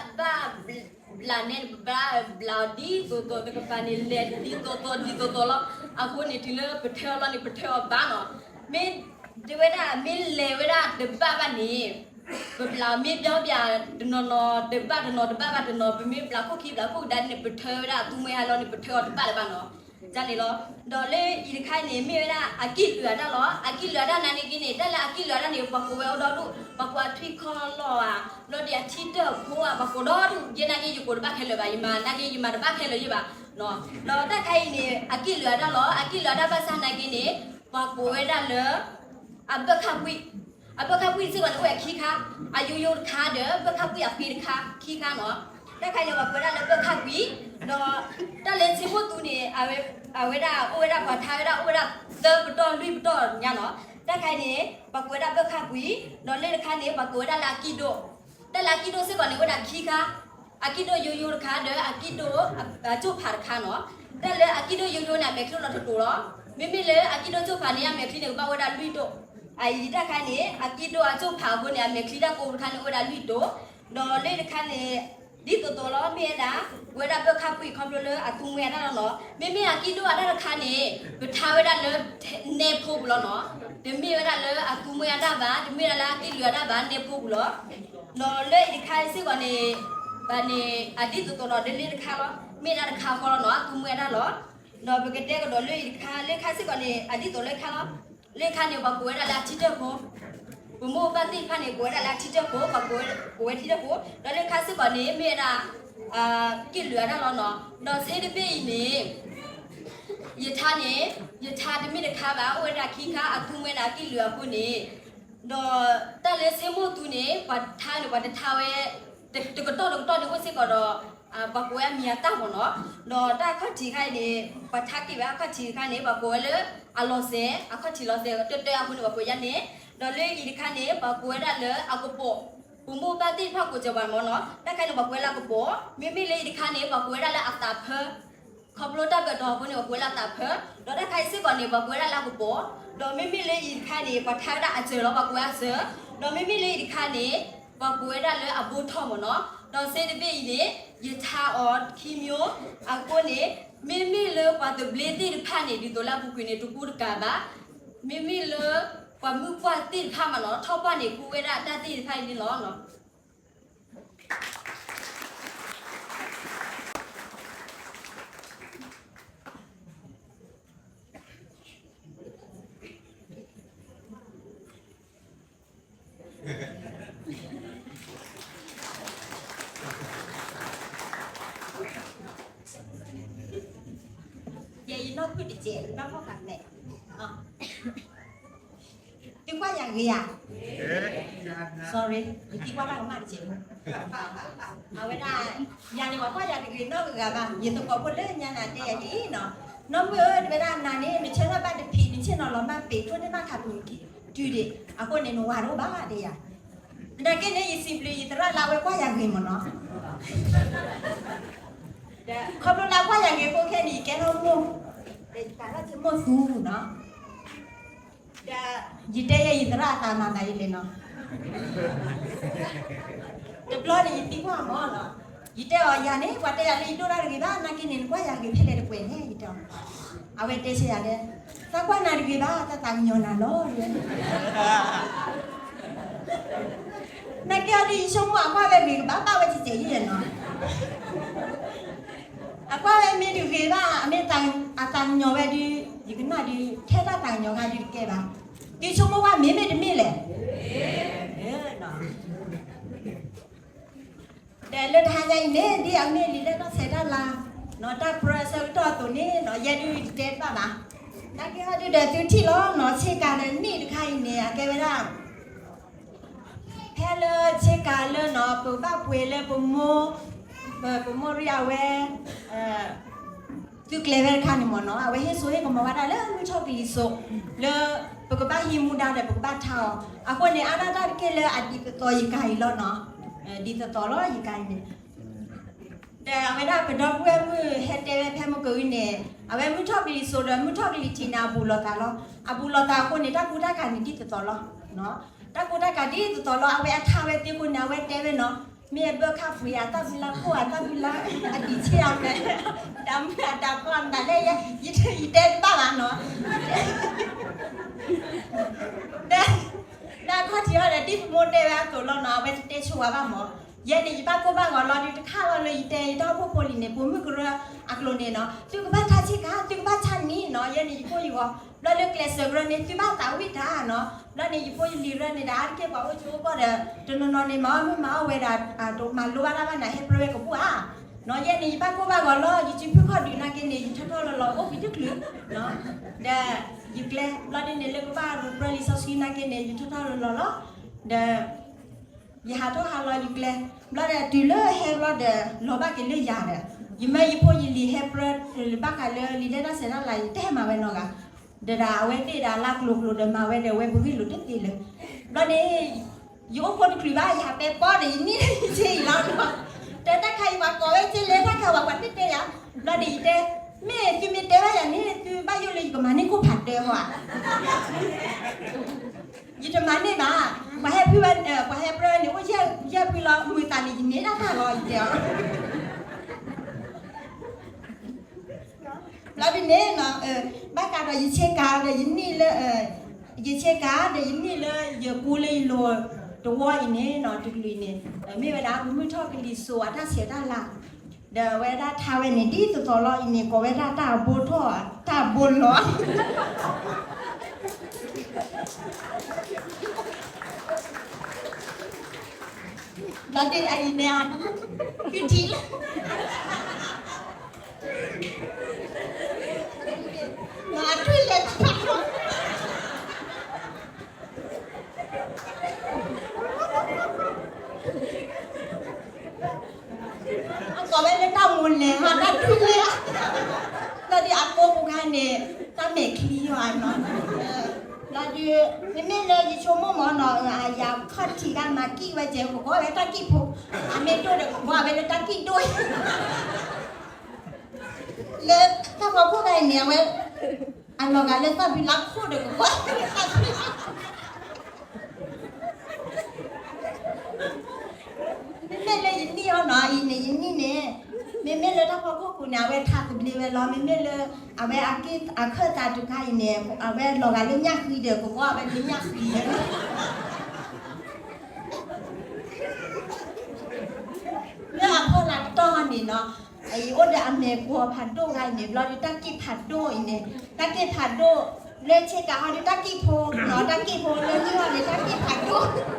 ဘျးနဲန့ၣ် ပဘၣ်ဘျးအီၤဒ်သိးသိးတကပၤန့ၣ် လဲၤဒ်သိးသိးဒ်သိးသိးလီၤ. အဃိန့ၣ် တုၤလၢပထၢအီၤလီၤန့ၣ် ပထၢအီၤဘၣ်နီၤ. မ့ၢ်တဲဝဲဒၣ် မ့ၢ်လဲၤဝဲဒၣ်တဘၣ်ဘၣ်န့ၣ် ပဘျးအီၤ မ့ၢ်ဘျီဘျးတနီၤနီၤ တဘၣ်တနီၤ တဘၣ်ဘၣ်တနီၤ ပမ့ၢ်ဘျးခိၣ်ခံဘျးခိၣ်ကဒါန့ၣ် ပထၢဝဲဒၣ်အသူမှဲဟါလီၤန့ၣ် ပထၢအီၤတဘၣ်လၢၤဘၣ်နီၤ. ဒ်န့ၣ်လီၤ. ဒီးလၢအံၤတခါန့ၣ် မ့ၢ်ဝဲဒၣ်အကံၣ်လွံၢ်အတၢ်လီၤ. အကံၣ်လွံၢ်အတၢ်နာ်က့န့ၣ် တၢ်လၢအကံၣ်လွံၢ်အတၢ်န့ၣ် ပှၤကိးဝဲအိၣ်ဒီဒူၣ်, ပှၤကိးအထွံၣ်ခီၣ်လီၢ်ဧါ, ဘျီဒံးအထံတၢၢ်ဖိဧါ, ပှၤကိးဒီဒူၣ်, ယဲနာ်က့ယကိးတဘၣ်ခဲလၢာ်ဘၣ်, ယမၤနာ်က့ယမၤတဘၣ်ခဲလၢာ်ယဲဘၣ်. ဒီးတၢ်ခါအံၤန့ၣ် အကံၣ်လွံၢ်အတၢ်လီၤ. အကံၣ်လွံၢ်အတၢ်ဘၣ်ဆၣ်နာ်က့န့ၣ် ပှၤကိးဝဲဒၣ်လၢ အဘၢၣ်ခၣ်ကွံၣ်, အဘၢၣ်ခၣ်ကွံၣ်စ့ၢ်ကီးန့ၣ် အိၣ်ဝဲခံခါ, အယိယိတခါဒီး ဘၢၣ်ခၣ်ကွံၣ်အဃ့တခါ ခံခါနီၤ. တၢ်ခါအံၤန့ၣ် ပှၤကိးဝဲဒၣ်လၢဘၢၣ်ခၣ်ကွံၣ်, ဒီးတၢ်လၢဆ့မိၣ်သူန့ၣ် အဝဲဒၣ်အိၣ်ဝဲဒၣ် ပှၤထါဝဲဒၣ်အိၣ်ဝဲဒၣ်သၢပတီၢ်လွံၢ်ပတီၢ်ညါနီၤ. တၢ်ခါအံၤန့ၣ် ပှၤကိးဝဲဒၣ်ဘၢၣ်ခၣ်ကွံၣ်, ဒီးလၢတခါန့ၣ် ပှၤကိးဝဲဒၣ်လၢအကံၣ်ဒိၣ်. တၢ်လၢအကံၣ်ဒိၣ်စ့ၢ်ကီးန့ၣ် အိၣ်ဝဲဒၣ်ခံခါ, အကံၣ်ဒိၣ်ယိယိတခါဒီး အကံၣ်ဒိၣ်အကၠိၣ်ဖးတခါနီၤ. တၢ်လၢအကံၣ်ဒိၣ်ယိယိန့ၣ် အမဲာ်ချံလီၤတတိၤလီၤ. မ့မ့ၢ်လၢအကံၣ်ဒိၣ်ကၠိၣ်ဖးန့ၣ် အမဲာ်ချံန့ၣ် ကဘၣ်အိၣ်ဝဲဒၣ်လွံၢ်တိၣ်. အအံၤတၢ်ခါန့ၣ် အကံၣ်ဒိၣ်အကၠိၣ်ဖးအဃိန့ၣ် အမဲာ်ချံတၢ်ကိးတခါန့ၣ် အိၣ်ဝဲဒၣ်လွံၢ်တိၣ်. ဒီးလၢတခါန့ၣ် ဒ်သိးသိးလီၤ မ့ၢ်ဝဲဒၣ် ပဝဲဒၣ်ဘၢၣ်ခၣ်ကွံၣ် ခီဖျိလၢအသူမှဲအတၢ်လီၤနီၤ. မ့မ့ၢ်အကံၣ်ဒိၣ်အတၢ်တခါန့ၣ် ပထါဝဲဒၣ်လၢနဲဖိပူၤလီၤနီၤ. တမ့ၢ်ဝဲဒၣ်လၢအသူမှဲအတၢ်ဘၣ်, တမ့ၢ်ဝဲဒၣ်လၢအကံၣ်လွံၢ်အတၢ်ဘၣ်, နဲဖိပူၤလီၤ. ဒီးလၢအံၤတခါစ့ၢ်ကီးန့ၣ် ဘၣ်န့ၣ် အဒ်သိးသိးဒီးလၢလၢတခါလီၤ. မ့ၢ်ဒၣ်တခါဃီလီၤနီၤ အသူမှဲအတၢ်လီၤ. ဒီးပကတဲကဒီးလၢအံၤတခါ လၢခါစ့ၢ်ကီးန့ၣ် အဒ်သိးလၢခါလီၤ. လၢခါန့ၣ် ပှၤကိးဝဲဒၣ်လၢအထံတၢၢ်ဖိ, ပမိၢ်ပၢ်သ့ၣ်တဖၣ်န့ၣ် ကိးဝဲဒၣ်လၢအထံတၢၢ်ဖိ, ပှၤကိးဝဲထံတၢၢ်ဖိ. ဒီးလၢခါစ့ၢ်ကီးန့ၣ် မ့ၢ်ဝဲဒၣ် ကံၣ်လွံၢ်အတၢ်လီၤနီၤ. ဒီးဆ့တဘ့ၣ်အံၤန့ၣ် ယထါန့ၣ် ယထါတမ့ၢ်တခါဘၣ်, အိၣ်ဝဲဒၣ်ခံခါ, အသူမှဲန့ၣ် အကံၣ်လွံၢ်အဃိန့ၣ် ဒီးတၢ်လၢဆ့မိၣ်သူန့ၣ် ပှၤထါန့ၣ် ပှၤတထါဝဲ တကတီၢ်တကတီၢ်န့ၣ် အိၣ်စ့ၢ်ကီးဒီး ပှၤကိးဝဲအမံၤအသၣ်မ့ၢ်နီၤ. ဒီးတၢ်အခီၣ်ထံးတခါအံၤန့ၣ် ပှၤထါက့ၤဝဲအခီၣ်ထံးတခါန့ၣ် ပှၤကိးဝဲလၢအလီၤစဲး, အခီၣ်ထံးလီၤစဲးတၢၢ်တၢၢ်အဃိန့ၣ် ပှၤကိးယါန့ၣ်. ဒီးလၢအံၤတခါန့ၣ် ပှၤကိးဝဲဒၣ်လၢအကပိာ်, ပမိၢ်ပၢ်သ့ၣ်တဖၣ်ကိးစၢၤပှၤမ့ၢ်နီၤ. တၢ်ခါန့ၣ် ပှၤကိးဝဲလၢအကပိာ်, မ့မ့ၢ်လၢအံၤတခါန့ၣ် ပှၤကိးဝဲဒၣ်လၢအသးဖၢ ခီဖျိတၢ်ဘၢၣ်တီၤအဃိန့ၣ် ပှၤကိးဝဲလၢအသးဖၢ, ဒီးတၢ်ခါအံၤစ့ၢ်ကီးန့ၣ် ပှၤကိးဝဲဒၣ်လၢအကပိာ်, ဒီးမ့မ့ၢ်လၢအံၤတခါန့ၣ် ပှၤထါဝဲဒၣ်အစၢၤလီၤ, ပှၤကိးဝဲအစၢၤ, ဒီးမ့မ့ၢ်လၢအံၤတခါန့ၣ် ပှၤကိးဝဲဒၣ်လၢအဘိထီၣ်မ့ၢ်နီၤ. ဒီးဆ့တဘ့ၣ်အံၤန့ၣ် ယထါအီၤခံမျိုးအဃိန့ၣ် မ့မ့ၢ်လၢပှၤသဘျ့သ့ၣ်တဖၣ်န့ၣ် ဒ်သိးလၢအပူၤကွံာ်န့ၣ် တကူတကၤဘၣ်, မ့မ့ၢ်လၢပှၤမုၣ်ပှၢ်သ့ၣ်တဖၣ်မ့ၢ်နီၤ ထီၣ်ပှၢ်န့ၣ် ကူဝဲဒၣ်တၢ်သ့ၣ်တဖၣ်အံၤန့ၣ်လီၤ. ယဲယနီၢ်ဖုၣ်တစဲး ဘၣ်ဖီၣ်ဃာ်မဲာ် သုကွၢ်ယၤဂ့ၤဧါ, sorry ယသံကွၢ်တၢ်ကမၣ်တစဲးဖိ, အဝဲဒၣ် ယၤန့ၣ် ပှၤကွၢ်ယၤတဂ့ၤနီတဂၤဘၣ်, ယသကိးဖိလၢညါနၤတဲယၤဒ်အံၤနီၤ, နီၢ်မုၣ်ဧၢ တဝဲဒၣ်နၤန့ၣ် နဆၢထၢၣ်ဘၣ်တဖံး နဆ့ၣ်နီၤလီၤမၢ်ပ့ၤ ထိၣ်န့ၢ်ဘၣ်ခးပူၤတုၤဒံး, အဃိန့ၣ် နဝၤတအိၣ်ဘၣ်တဲယၤ, သနာ်က့န့ၣ် ယစံးဘျုးယသရၣ်လၢအဝဲကွၢ်ယၤဂ့ၤမ့ၢ်နီၤ, ခီဖျိလၢကွၢ်ယၤဂ့ၤဖိခဲန့ၣ် ယကဲထီၣ်မိၢ်, ဒီးယသးထီၣ်ဆ့မိၣ်သူနီၤ ဒီးယတဲယဲယသရၣ်အသးမၤသးယလဲၣ်နီၤ, တဘျီန့ၣ်ယသံကွၢ်မ့ၢ်နီၤ, ယတဲအီၤယၤန့ၣ် ပှၤတဲယၤလၢယဒိၣ်တၢ်တဂ့ၤဘၣ် နာ်က့န့ၣ် နကွၢ်ယၤဂ့ၤဖဲလဲၣ်တကွဲးန့ၣ် ယတဲအီၤ, အဝဲတဲဆၢယၤလၢ သးကွၢ်နၤတဂ့ၤဘၣ် တၢ်သးကညီၤနၤလီၤ, နာ်က့အီၤဒ် ယဆိကမိၣ်အကွၢ်ဝဲဂ့ၤကဘၣ်ဘၣ်ဝဲကဲကဲအံၤနီၤ အကွၢ်ဝဲမ့ၢ်တဂ့ၤဘၣ် အမ့ၢ်အသးကညီၤဝဲဒုး ယကနၣ်ဒုး ထဲတၢ်သးကညီၤခါဒုးတကဲဘၣ်, ဒုးဆိကမိၣ်ကွၢ်မ့ၢ်မ့ၢ်တမ့ၢ်လဲၣ်, ဒီးလၢတဟါညါအံၤန့ၣ် ဒ်အမ့ၢ်လံာ်လဲၢ်တၢ်ဆဲးတၢ်လၤ တၢ်ပြၢအဆၢကတီၢ်အသိးန့ၣ်နီၤ ယဲဒုးယတတဲတဘၣ်ဘၣ်. နာ်က့ဟီဒုးဒီးသုထံၣ်လီၤနီၤ ဆ့ကၤဒီးနံၣ်တခါအံၤန့ၣ် အကဲဝဲဒၣ် ဖဲလၢဆ့ကၤလၢနီၤ ပဘၣ်ပှ့ၤလၢပမိၢ်, ပမိၢ်ရံအဝဲ သုကျဲၤဝဲတခါန့ၣ်မ့ၢ်နီၤ အဝဲဟ့ၣ်စိဟ့ၣ်ကမီၤဝဲဒၣ်လၢမုၢ်ထီၣ်ကလံၤစိး လၢပကဘၣ်ဟံးမူဒါဒီးပကဘၣ်ထါအီၤ. အဃိန့ၣ် အါဒၣ်တၢ်တက့ၢ်လၢအဒ်သိးသိးယကၤအံၤလီၤနီၤ. ဒ်သိးသိးလီၤယကၤအံၤန့ၣ် ဒီးအဝဲဒၣ်ပဒီပုၢ်ဝဲၢ်မုၣ်ဟဲတဲဝဲဖဲမုၢ်ကဂုန့ၣ် အဝဲမုၢ်ထီၣ်ကလံၤစိးဒီးမုၢ်ထီၣ်ကလံၤထံးန့ၣ် အဘူးလိာ်သးလီၤ. အဘူးလိာ်သးအဃိန့ၣ် တၢ်ကူတၢ်ကၤန့ၣ်ဒ်သိးသိးလီၤ. တၢ်ကူတၢ်ကၤဒ်သိးသိးလီၤ အဝဲအထါဝဲသ့အဃိန့ၣ် အဝဲတဲဝဲနီၤ မ့ၢ်အဘၢၣ်ခၣ်ဖှံး အတၢ်ဘုလါခိၣ် အတၢ်ဘုလါအဒံးဆ့ၣ်အဝဲ တၢ်မုၢ်အတၢ်ပှၢ်မတၤလဲၣ် ယတဲတဘၣ်ဘၣ်နီၤ. ဒီး ဒီးအခီၣ်ထံးအီၤဒီး ဒ်ပမိၢ်တဲဝဲအသိးလီၤနီၤ အဝဲတတဲဆိဝဲဘၣ်မး. ယဲန့ၣ် ယဘၣ်ကိၢ်ဘၣ်ဂီၤလီၤဒုး တခါလီၤလၢယတဲယတၢ်အိၣ်ဖှိၣ်ဖိလံၤန့ၣ် ပိာ်မုၣ်ကရၢအကျိၤန့ၣ်နီၤ သုကဘၣ်ထါဆ့ကၤ သုကဘၣ်ထါနံၣ်နီၤ. ယဲန့ၣ် ယဖိယဂီၤ ဘျီလၢကျဲးစၢးကရၢန့ၣ် သုဘၣ်သးဝံၣ်တၢ်နီၤ. ဘျီန့ၣ် ယဖိယလံၤရၢန့ၣ်ဒီး အါတက့ၢ်ပှၤအိၣ်ကၠိအိၣ်ကီၢ်ဒီး တနီၤနီၤန့ၣ် မၤအီၣ်မုၢ်မၤအီၣ်ဝဲဒၣ် တမၤလိဘၣ်တၢ်ဘၣ်န့ၣ် ဟဲပြၢဝဲကဘူၣ်ဧါ. နီၤ ယဲန့ၣ် ယဘၣ်ကိၢ်ဘၣ်ဂီၤလီၤ ယစုဖုခီၣ်ဒုးနာ်က့န့ၣ် ယထီၣ်ထီၣ်လီၤလီၤအိၣ်ဖှံတချုး ဒီး ယကျဲ ဘျီဒ်န့ၣ် လၢကဘၣ်ရူၤပြၢလံာ်စီဆှံနာ်က့န့ၣ် ယထီၣ်ထီၣ်လီၤလီၤလီၤ ဒီး ယဟးထီၣ်ဟးလီၤယကျဲ ဘျီဒီးတုၤလၢဟဲဘျီဒီး လီၤဘၣ်က့ၤလၢယၤဒီး ယမၢယဖိယလံၤဟဲပြၢ ဘၣ်ဃးလၢလံာ်လဲၢ်တၢ်ဆဲးတၢ်လၤ ယတဟဲမၤဝဲနီတဂၤ ဒီးဒၣ်အဝဲသ့ၣ်ဒၣ်လၢကျိၤကျိၤဒီးမၤဝဲဒီး အဝဲပဂ့ၢ်လိာ်တသ့လၢၤ ဘျီန့ၣ် ယအိၣ်ဖိတချုးဘၣ် ယဟးပဲပီဒီး ယနံၣ်လၢယဆ့အံၤလီၤ တဲတၢ်ခါအံၤပှၤကိးဝဲက့လဲၣ် တၢ်ခါပှၤကွၢ်တ့ၢ်တဲယၤ ဘျီန့ၣ်ယတဲ မ့ၢ်သုမ့ၢ်တဲဘၣ်ယၤန့ၣ် သုဘၣ်ယိၣ်လၢယကမၤန့ၢ်ခိၣ်ဖးတၢဟီဧါ ယတမၤန့ၢ်ဘၣ် ပှၤဟဲဖုဝဲ ပှၤဟဲပြၢန့ၣ် အိၣ်ယဲၢ်ဖုလီၤ မုာ်သးန့ၣ် ယန့ၢ်ဒၣ်တၢ်လီၤ ယတဲအီၤ ဘျီဒ်န့ၣ်နီၤ ဘၣ်ဃးဒီးယဆ့ကၤဒီးယနံၣ်လၢ ယဆ့ကၤဒီးယနံၣ်လၢယကူလၢယလိၤတဝီအံၤန့ၣ်နီၤ တကလုာ်အံၤန့ၣ် မ့ၢ်ဝဲဒၣ်မုၢ်ထီၣ်ကလံၤစိးအတၢ်ဆဲးတၢ်လၤ ဒီးအဝဲဒၣ်ထါဝဲန့ၣ် ဒ်သိးသိးလီၤအံၤန့ၣ် ကိးဝဲဒၣ်တၢ်အဘိထီၣ် တၢ်အဘိလီၤ ဘျီဒ်အံၤန့ၣ် ကထံၣ်လၢ မၤထွံၣ်လဲၤဖးလီၤ အကိးဝဲလၢတၢ်မိၢ်လဲၤမၤတၢ်ထွံၣ်လဲၤ ဘျီဒ်အကိးပူၤခါန့ၣ် တၢ်မဲာ်ချံယွၤနီၤ ဘျီဒ် မ့မ့ၢ်လၢယဆိကမိၣ်မ့ၢ်နီၤ ယၤခီၣ်ထံးကမၤကံၣ်ဝဲကဲ ကကိးဝဲတၢ်ကံၣ်ဖိ အမ့ၢ်ဒိၣ်ဒီးကကိးဝဲလၢတၢ်ကံၣ်ဒိၣ် လၢတၢ်ဖီခိၣ်ခါအံၤန့ၣ် အဝဲ အလီၤဂာ်လၢတၢ်ဘုလါခိၣ်ဒီးကကွၢ် မ့မ့ၢ်လၢယနံၣ်အီၤနီၤ အံၤန့ၣ် ယနံၣ်န့ၣ် မ့မ့ၢ်လၢတၢ်ဖီခိၣ်ပူၤန့ၣ် အဝဲထါသဘျ့ဝဲလီၤ မ့မ့ၢ်လၢ အဝဲအက့ၢ်အခၢၣ်သးတခါအံၤန့ၣ် အဝဲလီၤဂာ်လၢညၣ်ဃံဒီး ကကွၢ်ဝဲလၢညၣ်ဃံ လၢအဖီလာ်တီၢ်န့ၣ်နီၤ အံၤအိၣ်ဒီးအမဲာ်ကွီၤဖးဒိၣ်ဂၤအံၤန့ၣ် ဘျီဒုးတၢ်က့ၢ်ဖးဒိၣ်အံၤန့ၣ် တၢ်က့ၢ်ဖးဒိၣ် လၢဆ့ကၤဟီဒုးတၢ်က့ၢ်ဖိနီၤ တၢ်က့ၢ်ဖိလၢမုၢ်ဟီၣ်န့ၣ် တၢ်က့ၢ်ဖးဒိၣ်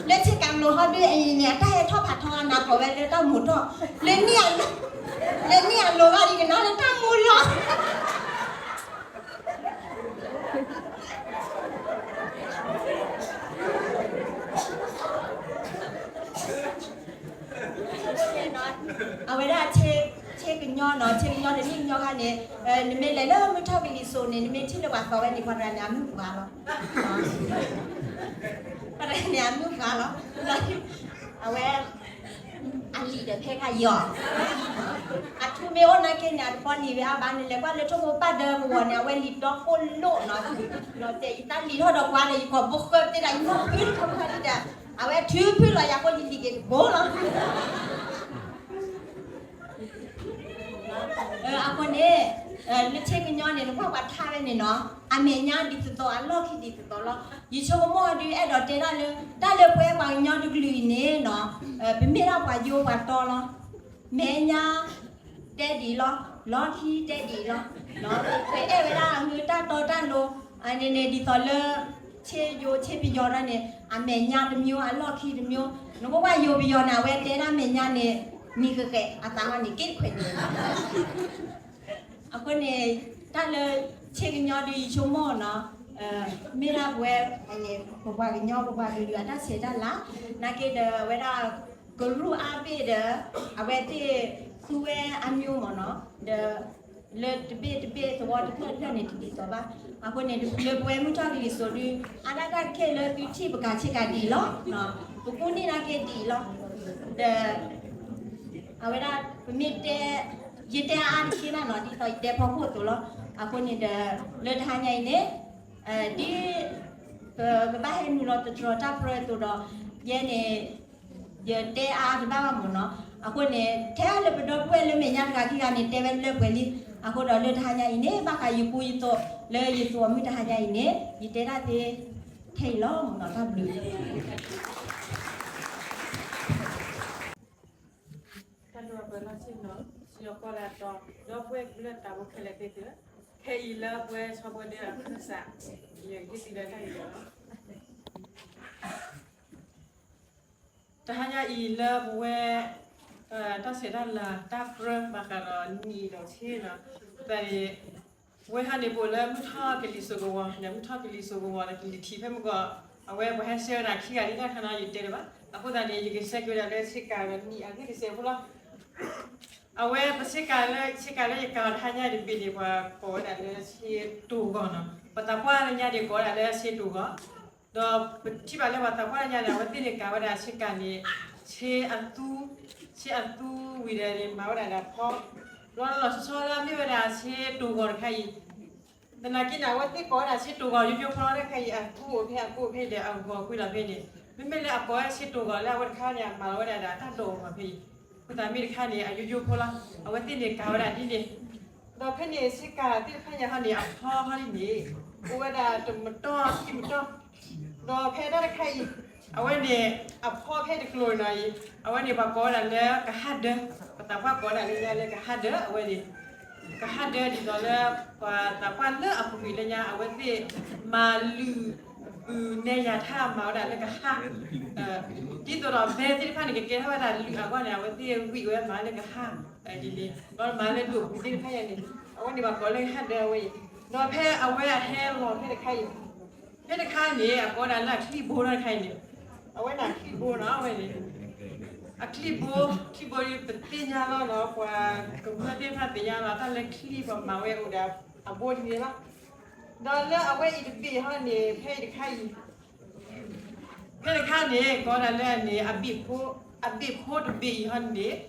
လၢဆ့ကၤလိၤဟီဒုးအံၤန့ၣ် အတၢ်ဟဲထီၣ်ဖးထီအနၤကိးဝဲလၢတၢ်မိၢ်ထီၣ် လၢနံၣ်အ လၢနံၣ်အလိၤဘၣ်ဒ်ကနၣ်လၢတၢ်မိၢ်လီၤ အဝဲဒၣ်ဆ့ကညီနီၤ ဆ့ကညီတနံၣ်ကညီခါန့ၣ် နမ့ၢ်လဲၤလၢမုၢ်ထီၣ်ကလံၤစိးန့ၣ် နမ့ၢ်ထံၣ်လၢပှၤသီဝဲန့ၣ် ပှၤတဂၤန့ၣ် အမုၢ်ပှၤလီၤ ပှၤတဂၤန့ၣ် အမုၢ်ပှၤလီၤ အဝဲ အလံာ်ဒီးဖဲခါယီၤ အထူမ့ၢ်အိၣ်နာ်က့န့ၣ် အတပီနံၤဝဲအါဘၣ်န့ၣ် လဲၤကွၢ်လၢထိၣ်ဖိပၢ်ဒၢကဝီၤန့ၣ် အဝဲလံာ်ဒီခိၣ်လိၣ်နီၤ လီၤတဲာ်ယတၢ်လံာ်ထီၣ်ဒီးကွၢ်ဒီး ယကိာ်ဘိဃၢဖဲဒၣ်ယနီၢ်ဖုတခီဖဲဒၣ် အဝဲထုဖုလီၤယၤဃိယလံာ်က့ၤတဘိလီၤ အဃိန့ၣ် လၢဆ့ကညီန့ၣ် နကွၢ်ပှၤထါဝဲန့ၣ်နီၤ အမဲာ်ညါဒ်သိးသိး အလီၢ်ခံဒ်သိးသိးလီၤ. ယဆိကမိၣ်အီၤဒုးအဲၣ်ဒိးတဲဒၣ်လၢ တၢ်လၢပဝဲပှၤကညီတကလုာ်အံၤန့ၣ်နီၤ ပမ့ၢ်ဒၣ်ပှၤယိပှၤတီလီၤ. မဲာ်ညါ တဲဒ်အံၤလီၤ, လီၢ်ခံတဲဒ်အံၤလီၤ. ပအဲၣ်ဝဲဒၣ်အမ့ၢ်တၢ်တီတၢ်လိၤ န့ၣ်န့ၣ် ဒ်သိးလၢ ဆ့ယိဆ့ပယီၤဒၣ်န့ၣ် အမဲာ်ညါတမျိုး အလီၢ်ခံတမျိုး. နကွၢ်ကွၢ်ယိပယီၤန့ၣ် အဝဲတဲဒၣ်မဲာ်ညါန့ၣ် မံၤဃဲးဃဲး အသးဟီန့ၣ် က့တခွဲးန့ၣ်လီၤ. အဃိန့ၣ် တၢ်လၢဆ့ကညီဒုးယဆိကမိၣ်နီၤ, မ့ၢ်ဒၣ်ပဝဲ ပပှၤကညီ ပပှၤကလုာ်အတၢ်ဆဲးတၢ်လၤ, နာ်က့ဒီးအဝဲဒၣ် ကရူၢ်အါဘ့ၣ်ဒီး အဝဲသ့ၣ်သူဝဲအမျိုးမ့ၢ်နီၤ, ဒီး လၢတဘ့ၣ်တဘ့ၣ်သဝီတဖျၢၣ်တဖျၢၣ်န့ၣ် တဒ်သိးဘၣ်. အဃိန့ၣ် လၢပဝဲမုၢ်ထီၣ်ကလံၤစိးဒုး အါဒၣ်တၢ်ခဲလၢာ်သုထံၣ်ပကၤဆ့ကၤဒ်အံၤလီၤ. ပကူၣ်န့ၢ်နာ်က့ဒ်အံၤလီၤ. ဒီး အဝဲဒၣ် ပမ့ၢ်တဲ ယတဲအါအါတက့ၢ်ဘၣ်နီၤ, ဒ်သိးယတဲဖီခိၣ်အသိးလီၤ. အဃိန့ၣ်ဒီး လၢတဟါညါအံၤန့ၣ် ဒ် ပကဘၣ်ဟဲနုာ်လီၤတတြီၤတၢ်ပြၢအသိးဒီး ယဲန့ၣ် ယတဲအါအါတဘၣ်ဘၣ်မ့ၢ်နီၤ. အဃိန့ၣ် ထဲလၢပဒီပုၢ်ဝဲၢ်လၢမဲာ်ညါတဂၤခံဂၤန့ၣ် တဲဝဲလၢပှဲၤလံ. အဃိဒီးလၢတဟါညါအံၤန့ၣ် ဘၣ်ဃးယကူယသိးလၢယသိးမုၢ်တဟါညါအံၤန့ၣ် ယတဲဒၣ်သ့ထဲအံၤလီၤမ့ၢ်နီၤ. တၢ်ဘျုး တၢ်ဒိးပၢၢ်လီၢ်ဆ့ၣ်နီၤ စံၣ်ညီၣ်ကွီၢ်လၢအတီ ဒီပုၢ်ဝဲၢ်ကမျၢၢ်တၢ်ဖိခဲလၢာ်သ့ၣ်သုဧၢ, ခဲအံၤလၢပဝဲဆီဖိဒဲအခၢၣ်စး ယကဟ့ၣ်သုလၢတၢ်ဂ့ၢ်လီၤ. တဟါညါအံၤလၢပဝဲ တၢ်ဆဲးတၢ်လၤတၢ်ပြၢဘၣ်ဃးဒီးနံၣ်ဒီးဆ့နီၤ, သတးန့ၣ် ဝဲဟါန့ၣ် ပအိၣ်လၢမုၢ်ထီၣ်ကလံၤစိးကဝီၤ, မုၢ်ထီၣ်ကလံၤစိးကဝီၤဒီးကလံၤထံးဖဲမုၢ်ဂီၤ, အဝဲပှၤဟဲဆှၢဝဲဒၣ်ခံဂၤဒ်တၢ်ခါနီၤ ယတဲတဘၣ်. အဃိသတးန့ၣ် ယကဆဲးက့ၤဝဲဒၣ်လၢဆ့ကၤဒီးနံၣ်အဂ့ၢ်တစဲးဖိလီၤ. အဝဲပဆ့ကၤလၢ ဆ့ကၤလၢယကၤအီၤတဟါညါတဘ့ၣ်န့ၣ် ပှၤကိးဝဲဒၣ်လၢဆ့တိၤဂီၤနီၤ, ပသးပှၢ်လၢညါန့ၣ် ကိးဝဲဒၣ်လၢဆ့တိၤဂီၤ, ဒီးပထံၣ်ဘၣ်လၢပှၤသးပှၢ်လၢညါန့ၣ် အဝဲသ့ၣ်န့ၣ်ကၤဝဲဒၣ်ဆ့ကၤန့ၣ် ဆ့အသူ, ဆ့အသူဝံၤဒီးန့ၣ် မၤဝဲဒၣ်ဒီးဖီ, ဘျီလီၤဆီဆီလၢအမ့ၢ်ဝဲဒၣ်ဆ့တိၤဂီၤတခါအံၤ သနာ်က့န့ၣ် အဝဲသ့ၣ်ကိးဝဲဒၣ်ဆ့တိၤဂီၤယိယိဖိလီၤတခါအံၤ အကူအိၣ်ဖဲအကူအိၣ်ဖဲဒီးအဂီၤကွံာ်လီၤဖဲန့ၣ်, မ့မ့ၢ်လၢအကိးဝဲဆ့တိၤဂီၤလၢအဝဲတခါန့ၣ် အမၤလီၤဝဲဒၣ်ဒီးတၢ်ဒိးအဂီၤဖဲအံၤ, အဃိသတးမ့ၢ်တခါန့ၣ် အယိယိဖိလီၤ, အဝဲသ့ၣ်န့ၣ်ကၤဝဲဒၣ်ဒ်န့ၣ်, ဒီးဖဲန့ၣ်ဆ့ကၤသ့ၣ်တဖၣ်ညါဟီန့ၣ် အဖီဟီဒ်န့ၣ် အိၣ်ဝဲဒၣ်တမတီၢ်ခံမတီၢ်, ဒီးဖဲတၢ်တခါအံၤ အဝဲန့ၣ် အဖီဖဲတကျိၤနီၤအံၤ အဝဲန့ၣ်ပှၤကိးဝဲဒၣ်လၢကဟၣ်ဒၢ, ပသးပှၢ်ကိးဝဲဒၣ်လၢညါလၢကဟၣ်ဒၢ အဝဲန့ၣ် ကဟၣ်ဒၢဒ်သိးလၢ ပှၤသးပှၢ်လၢအပူၤကွံာ်လၢညါ အဝဲသ့ၣ်မၤလုၢ်ဘုးနဲယၤထၣ်မၤဝဲဒၣ်လၢကဟၣ်, ဒ်သိးဒီးဘဲသ့ၣ်တဖၣ်န့ၣ် ကကဲထီၣ်ဝဲဒၣ်လုၢ်အဂီၢ်န့ၣ် အဝဲသ့ၣ်ဝံၣ်ဝဲမၤလၢကဟၣ်, ဒ်န့ၣ် ဒီးမၤလၢဒိၣ်ပူၤသ့ၣ်တဖၣ်ညါန့ၣ် အဝဲန့ၣ်ပှၤကိးလၢကဟၣ်ဒၢအဝဲအံၤ, ဒီးဖဲအဝဲအဟဲလီၤဖဲတခါအံၤ ဖဲတခါန့ၣ် အကိးဒၣ်လၢအချံၣ်ဘိနီတခါအံၤန့ၣ်, အဝဲန့ၣ်အချံၣ်ဘိနီၤ အဝဲန့ၣ်, အချံၣ်ဘိ, ချံၣ်ဘိဒ်ပသ့ၣ်ညါလီၤနီၤ ပှၤကမျၢၢ်သ့ၣ်တဖၣ်သ့ၣ်ညါလီၤ တၢ်လၢချံၣ်ပှၤမၤဝဲအိၣ်ဒီးအဘိဒ်န့ၣ်လီၤ. ဒီးလၢအဝဲအံၤတဘ့ၣ်ဟီန့ၣ် ဖဲအံၤတခါအံၤ ဖဲတခါန့ၣ် ကိးဒၣ်လၢန့ၣ် အဘ့ၣ်ဖိ, အဘ့ၣ်ဖိတဘ့ၣ်အံၤဟီန့ၣ်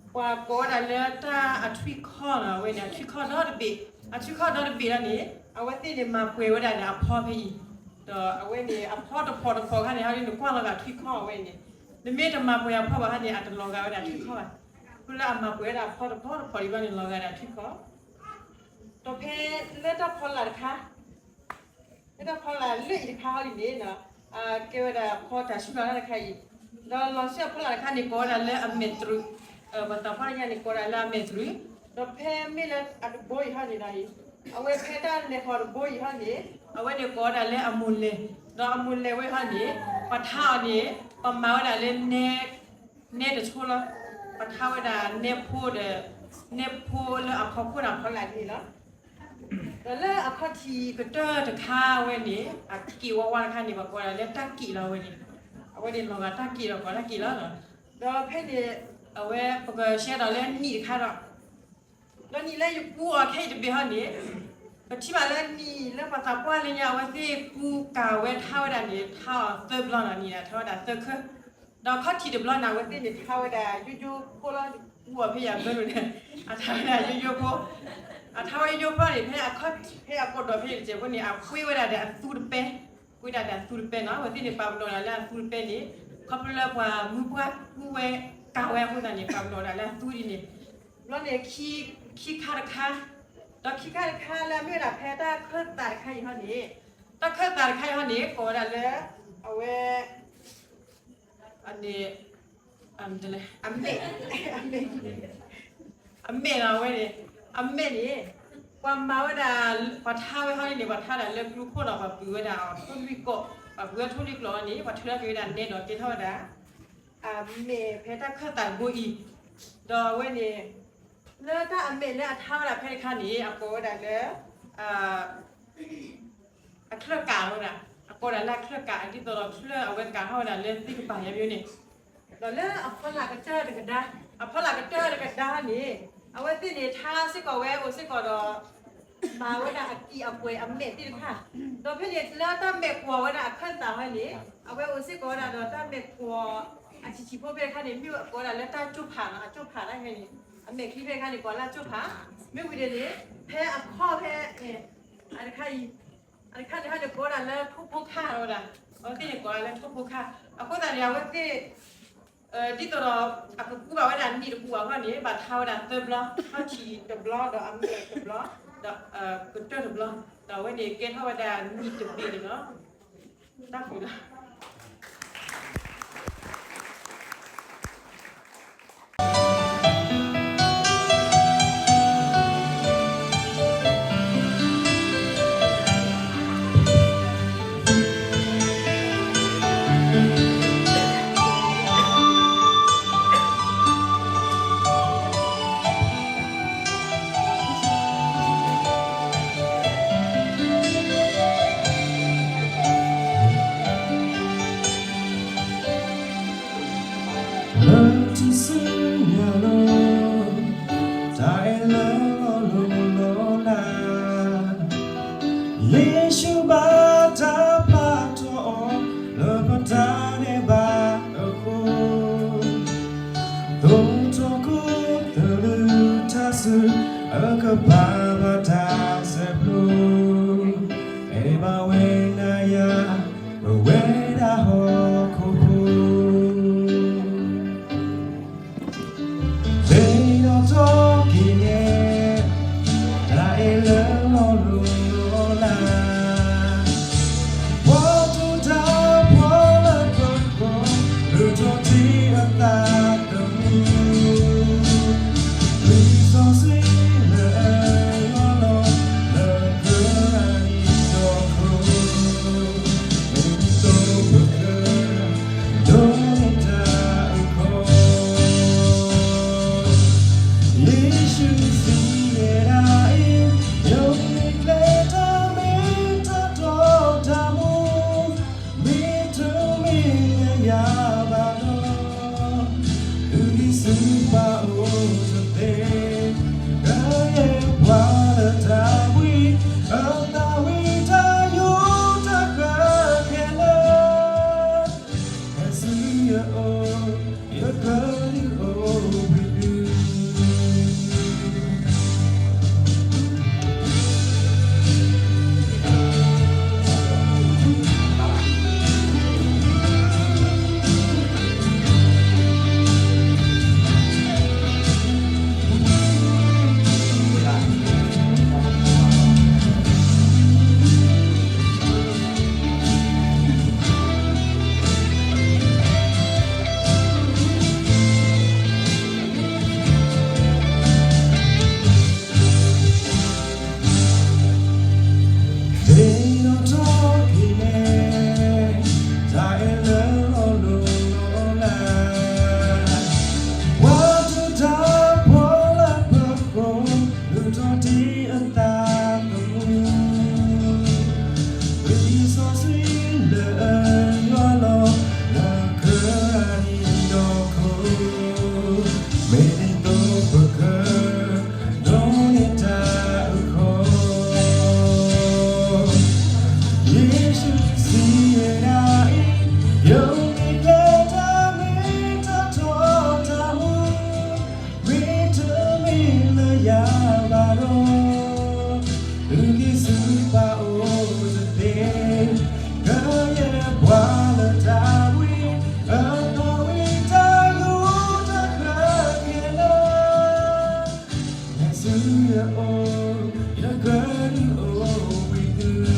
ပှၤကိးဝဲဒၣ်လၢတၢ်အထွံၣ်ခီၣ်နီၤ အဝဲန့ၣ် အထွံၣ်ခီၣ်ဒီတဘ့ၣ်, အထွံၣ်ခီၣ်ဒီတဘ့ၣ်လီၤန့ၣ် အဝဲသ့ၣ်န့ၣ်မၤပှဲၤဝဲဒၣ်ဒီးအဖီဖဲအံၤ, ဒီးအဝဲန့ၣ် အဖီတဖီတဖီခါန့ၣ် ဟီဒ်နကွၢ်လီၤဂာ်ထွံၣ်ခီၣ်အဝဲန့ၣ်, နမ့ၢ်တမၤပှဲၤအဖီဘၣ်ဟီန့ၣ် အတလီၤဂာ်ဝဲဒၣ်ထွံၣ်ခီၣ်ဘၣ်, ဃိလၢအမၤပှဲၤဝဲဒၣ်အဖီတဖီတဖီဒံးဘၣ်န့ၣ် လီၤဂာ်ဒၣ်ထွံၣ်ခီၣ် ဒီးဖဲလၢတၢ်ဖီလာ်တခါ, လၢတၢ်ဖီလာ်လၢအံၤတခါဟီဒ်န့ၣ်, ကဲဝဲဒၣ်ဖီတၢ်ဆူၣ်လီၤတၢ်တခါအံၤ, ဒီးလီၤဆူအဖီလာ်တခါန့ၣ်ကိးဝဲဒၣ်လၢအမဲာ်တြူး, ပှၤသးပှၢ်တညါန့ၣ်ကိးဒၣ်လၢအမဲာ်တြူး, ဒီးဖဲမ့ၢ်လၢအတဘိအံၤဟီန့ၣ်ဒီး, အဝဲဖဲတၢ်လဲၤဃီၤတဘိအံၤဟီန့ၣ်, အဝဲန့ၣ်ကိးဝဲဒၣ်လၢအမိၢ်လဲၣ်, ဒီးအမိၢ်လဲၣ်ဝဲဟီန့ၣ်, ပှၤထါအီၤန့ၣ်, ပှၤမၤဝဲဒၣ်လၢ နဲတဆိလီၤ, ပှၤထါဝဲဒၣ်နဲဖိဒီး, နဲဖိလၢအဖီခိၣ်န့ၣ်ဖီလာ်န့ၣ်လီၤ. ဒီးလၢအခီၣ်ထံးကတၢၢ်တခါဝဲန့ၣ်, အက့ၣ်ဝါဝါတခါန့ၣ် ပှၤကိးဒၣ်လၢတၢ်က့ၣ်လီၤဝဲန့ၣ်, အဝဲန့ၣ်လီၤဂာ်တၢ်က့ၣ်လီၤ ကိးတၢ်က့ၣ်လီၤ. ဒီးဖဲန့ၣ်, အဝဲပကဆှဲဒီးလၢနံၣ်တခါဒီး, ဒီးနံၣ်လၢယကူအီၤခဲအံၤတဘ့ၣ်ဟီန့ၣ်, ပထံၣ်ဘၣ်လၢနံၣ်လၢပှၤသးပှၢ်လၢညါ အဝဲသ့ၣ်ကူကၤဝဲထါဝဲဒၣ်န့ၣ် ထါအီၤသၢဘျီနီၤ, နံၣ်ဒၣ်ထါဝဲဒၣ်သၢခၢ, ဒီးခီၣ်ထံးတဘျီန့ၣ် အဝဲသ့ၣ်န့ၣ်ထါဝဲဒၣ်ယိယိဖိလီၤ, ကူအီၤဖဲယၤဘၢလိာ်န့ၣ်, အထါဝဲဒၣ်ယိယိဖိ, အထါဝဲယိယိဖိန့ၣ် ဖဲအခီၣ်ထံးဖဲအကိးဒီးဖဲန့ၣ်တစဲးဖိန့ၣ် အကွ့ဝဲဒၣ်ဒီးအသူတပဲ, ကွ့ဒၣ်ဒီးအသူတပဲနီၤ, အဝဲသ့ၣ်န့ၣ် ပာ်ပနီၣ်ဒၣ်လၢအသူတပဲန့ၣ်, ခီဖျိလၢပှၤမုၢ်ပှၢ်ကူဝဲကၤဝဲအဃိသတးန့ၣ် ပာ်ပနီၣ်ဒၣ်လၢအသူဒ်န့ၣ်, ဘျီန့ၣ် ခံခါတခါ, ဒီးခံခါတခါလၢအမ့ၢ်ဝဲဒၣ်ဖဲတၢ်ခၢၣ်သးတခါအံၤဟီန့ၣ်, တၢ်ခၢၣ်သးတခါအံၤဟီန့ၣ် ကိးဝဲဒၣ်လၢ, အဝဲ န့ၣ်, အမဲာ်, အမဲာ်လီၤဝဲန့ၣ်, အမဲာ်န့ၣ်, ပှၤမၤဝဲဒၣ်, ပှၤထါဝဲဟီန့ၣ် ပှၤထါဒၣ်လၢကျူခိၣ်ဒီး ပှၤပုၤဝဲဒၣ်အီၤထိၣ်လွံၢ်ကီၢ်, ပှၤပုၤဝဲထိၣ်လွံၢ်ကျီၤန့ၣ် ပှၤထုးထီၣ်က့ၤဝဲဒၣ်နဲဒီးကဲထီၣ်ဝဲဒၣ်, အမဲာ်ဖဲတၢ်ခၢၣ်သးတဘိအံၤ ဒီးအဝဲန့ၣ် လၢတၢ်အမဲာ်လၢအထါဝဲဒၣ်ဖဲတခါန့ၣ် အကိးဝဲဒၣ်လၢ အချၢၣ်ကးဝဲဒၣ်, အကိးဒၣ်လၢအချၢၣ်ကး ဒ်သိးဒီးချၢၣ်အဝဲကးထီၣ်ဝဲဒၣ်လၢသ့ၣ်ကပၤယါမ့ၢ်န့ၣ်, ဒီးလၢအဖီလာ်ကတၢၢ်တကဒါ, အဖီလာ်ကတၢၢ်တကဒါန့ၣ် အဝဲသ့ၣ်န့ၣ် ထါစ့ၢ်ကီးဝဲအိၣ်စ့ၢ်ကီးဒီး မၤဝဲဒၣ်အကံၢ်အပှဲၤအမဲာ်သ့ၣ်တဖၣ်, ဒီးဖဲန့ၣ်လၢတၢ်မဲာ်ကွီၤဝဲဒၣ်အခၢၣ်သးဝဲန့ၣ် အဝဲအိၣ်စ့ၢ်ကီးဝဲဒၣ်ဒီးတၢ်မဲာ်ကွီၤ အဆံးဆံးဖိဖဲတခါန့ၣ် မ့ၢ်အကိးဒၣ်လၢတၢ်ကၠိၣ်ဖးနီၤ, အကၠိၣ်ဖးတၢ်ဟဲန့ၣ် အမဲာ်ချံဖဲတခါန့ၣ် ကိးလၢအကၠိၣ်ဖး, မ့ၢ်ဝံၤဒ်န့ၣ် ဖဲအခီၣ်ဖဲ အတခါအံၤ, အတခါန့ၣ်ဟဲန့ၣ်ကိးဒၣ်လၢထိၣ်ဖိခၣ်ဝဲဒၣ်, အဝဲသ့ၣ်န့ၣ်ကိးဒၣ်လၢထိၣ်ဖိခၣ်, အဃိသတးန့ၣ် အဝဲသ့ၣ် ဒ်သိးဒီး အကကူဘၣ်ဝဲဒၣ်နံၣ်တပူၤဘၣ်အဂီၢ်န့ၣ် ဘၣ်ထါဝဲဒၣ်သၢဘျီ, ခီၣ်ထံးတဘျီ ဒီးအမဲာ်တဘျီ, ဒီးကတၢၢ်တဘျီ, ဒီးအဝဲန့ၣ်ကဲထီၣ်ဝဲဒၣ်နံၣ်တဘ့ၣ်န့ၣ်လီၤ. တၢ်ဃုလီၤ. လၢထူၣ်စုညါလီၤ တၢ်အဲၣ်လၢလီၤလိၤလီၤလး, ယ့ၣ်ၡူးဘၣ်တၢ်ပာ်ထီၣ်အီၤလၢပတၢ်ဒဲးဘးအဃိ, သိၣ်ထီၣ်ခိၣ်သလုးထါစူၤ အကပၤဘၣ်တၢ်ဆဲးဖျိ, အဲၣ်ဘၣ်ဝဲနၤယၤ ပဝဲဒၣ်ဟီၣ်ခိၣ်ဖိ မ့ၢ်ဒီးထီၣ်က့ၤနဲၣ် တၢ်အဲၣ်လၢလီၤလိၤလီၤလး, ပှၤတူၢ်တၢ်ဖှီၣ်လၢပဃီ, လုၢ်ထီၣ်တ့ၢ်အသးသမူ, လံာ်စီဆှံလၢအယွၤလီၤ လၢကရၢနံၤဒီခိၣ် မ့ၢ်ဒ်သိးပက ဒိးန့ၢ်တၢ်အုၣ်ခီၣ်, ယ့ၣ်ၡူးစံးဝဲဒၣ်အံၤ, ယိၤမ့ၢ်ကျဲတၢ်မ့ၢ်တၢ်တီတၢ်မူ, မ့ၢ်တမ့ၢ်လၢယၤဘၣ်ဒီး သုးက့ၢ်စူးပာ်အိၣ်တသ့, ကယဲၢ်ပှၤလၢတၢ်ဘှံး အသးဝံၣ်တၢ်ယိာ်တၢ်ဃၢခဲလၢာ်, ဟဲဆူယအိၣ် ယကဒုးအိၣ်ဘှံးသု မ့ၢ်ဒီးထီၣ်က့ၤနဲၣ် တၢ်အဲၣ်လၢလီၤလိၤလီၤလး, ပှၤတူၢ်တၢ်ဖှီၣ်လၢပဃီ, လုၢ်ထီၣ်တ့ၢ်အသးသမူ, လံာ်စီဆှံလၢအယွၤလီၤ လၢကရၢနံၤဒီခိၣ်, မ့ၢ်ဒ်သိးပက ဒိးန့ၢ်တၢ်အုၣ်ခီၣ်, ယ့ၣ်ၡူးစံးဝဲဒၣ်အံၤ, ယိၤမ့ၢ်ကျဲတၢ်မ့ၢ်တၢ်တီတၢ်မူ, မ့ၢ်တမ့ၢ်လၢယၤဘၣ်ဒီး သုးက့ၢ်စူးပာ်အိၣ်တသ့, ကယဲၢ်ပှၤလၢတၢ်ဘှံး အသးဝံၣ်တၢ်ယိာ်တၢ်ဃၢခဲလၢာ်, ဟဲဆူယအိၣ် ယကဒုးအိၣ်ဘှံး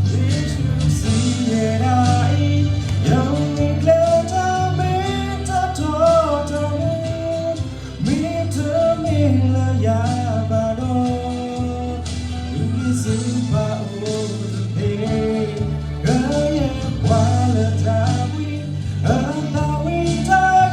သု ယ့ၣ်ၡူးစံးဝဲဒၣ်အံၤ, ယိၤမ့ၢ်ကျဲတၢ်မ့ၢ်တၢ်တီတၢ်မူ, မ့ၢ်တမ့ၢ်လၢယၤဘၣ်ဒီး သုးက့ၢ်စူးပာ်အိၣ်တသ့, ကယဲၢ်ပှၤလၢတၢ်ဘှံး အသးဝံၣ်တၢ်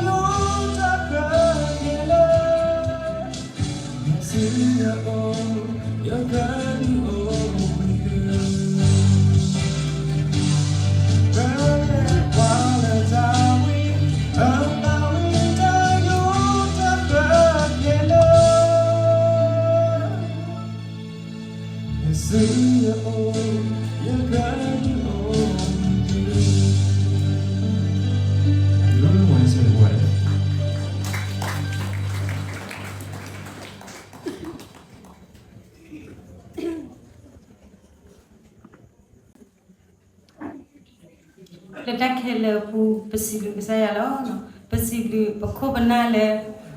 လၢတၢ်ခဲလၢာ်အပူၤ ပစံးဘျုးကစၢ်ယွၤလီၤ. ပစံးဘျုးပခိၣ်ပနၢ်လၢ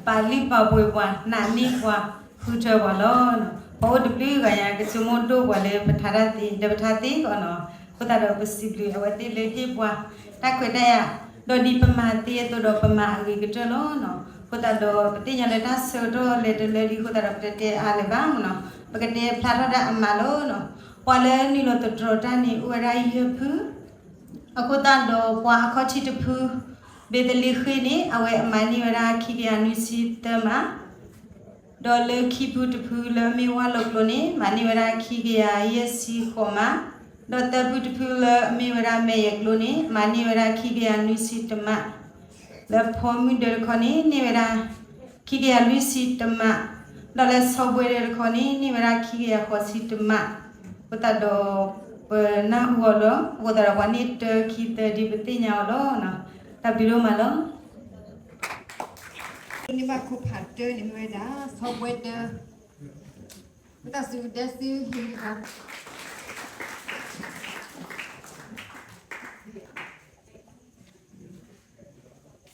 ပာ်လုၢ်ပာ်ပှ့ၤပှၤ နာ်န့ၢ်ပှၤ ဃုထၢပှၤလီၤ. ပအိၣ်တဘျုးဂၤညါ ကဆိကမိၣ်ဒိၣ်ပှၤလၢပထါတၢ်သ့ ဒီးပထါသ့ကီးနီၤ. အဃိသတးဒီးပစံးဘျုးအဝဲသ့ၣ်လၢဟ့ၣ်ပှၤ တၢ်ခွဲးတၢ်ယာ် ဒီးဒ်ပမၤသ့အသိးဒီးပမၤအဂ့ၤကတၢၢ်လီၤ. အဃိသတးဒီးပသ့ၣ်ညါလၢတၢ်ဆၢကတီၢ်လဲၤတလၢလံ အဃိသတးဒီးပတတဲအါလၢၤဘၣ်နီၤ. ပကတဲဖျါထီၣ်ဒၣ်အမးလီၤ. ပှၤလၢနုာ်လီၤသတြီၤတၢ်န့ၣ် အိၣ်ဝဲဒၣ်ယဲၢ်ဖု အဃိသတးဒီးပှၤအခီၣ်ထံးတဖု ဘ့းသလ့ဃ့ၣ်န့ၣ် အဝဲအမၤန့ၢ်ဝဲဒၣ်ခံကယၤနွံဆံသၢမး, ဒီးလၢခံဖုတဖုလၢအမ့ၢ်ဝၣ်လီၤကျိန့ၣ် မၤန့ၢ်ဝဲဒၣ်ခံကယၤယဲၢ်ဆံဃိးမး, ဒီးသၢဖုတဖုလၢအမ့ၢ်ဝဲဒၣ်မဲာ်ယဲၢ်ကျိန့ၣ် မၤန့ၢ်ဝဲဒၣ်ခံကယၤနွံဆံတမး, လၢဖီမုၢ်ဒၢတခီန့ၣ် န့ၢ်ဝဲဒၣ် ခံကယၤလွံၢ်ဆံတမး, ဒီးလၢဆီဘှဲဒၢတခီန့ၣ် န့ၢ်ဝဲဒၣ်ခံကယၤဃိးဆံတမး, အဃိသတးဒီး ပနၢ်ဟူအီၤလီၤ. အဃိသတးဒီးပှၤန့ၢ်တၢခံသၢဒ်ပသ့ၣ်ညါအီၤလီၤ. တၢ်ဘျုးဒိၣ်မးလီၤ. န့ၢ်ဘၣ်ခိၣ်ဖးတၢန့ၣ်မ့ၢ်ဝဲဒၣ် ဆီဘှဲဒၢ, ပတၢ်စူၤဒဲစူၤဟံၣ် ခိၣ်ဖးခံန့ၣ် မ့ၢ်ဝဲဒၣ်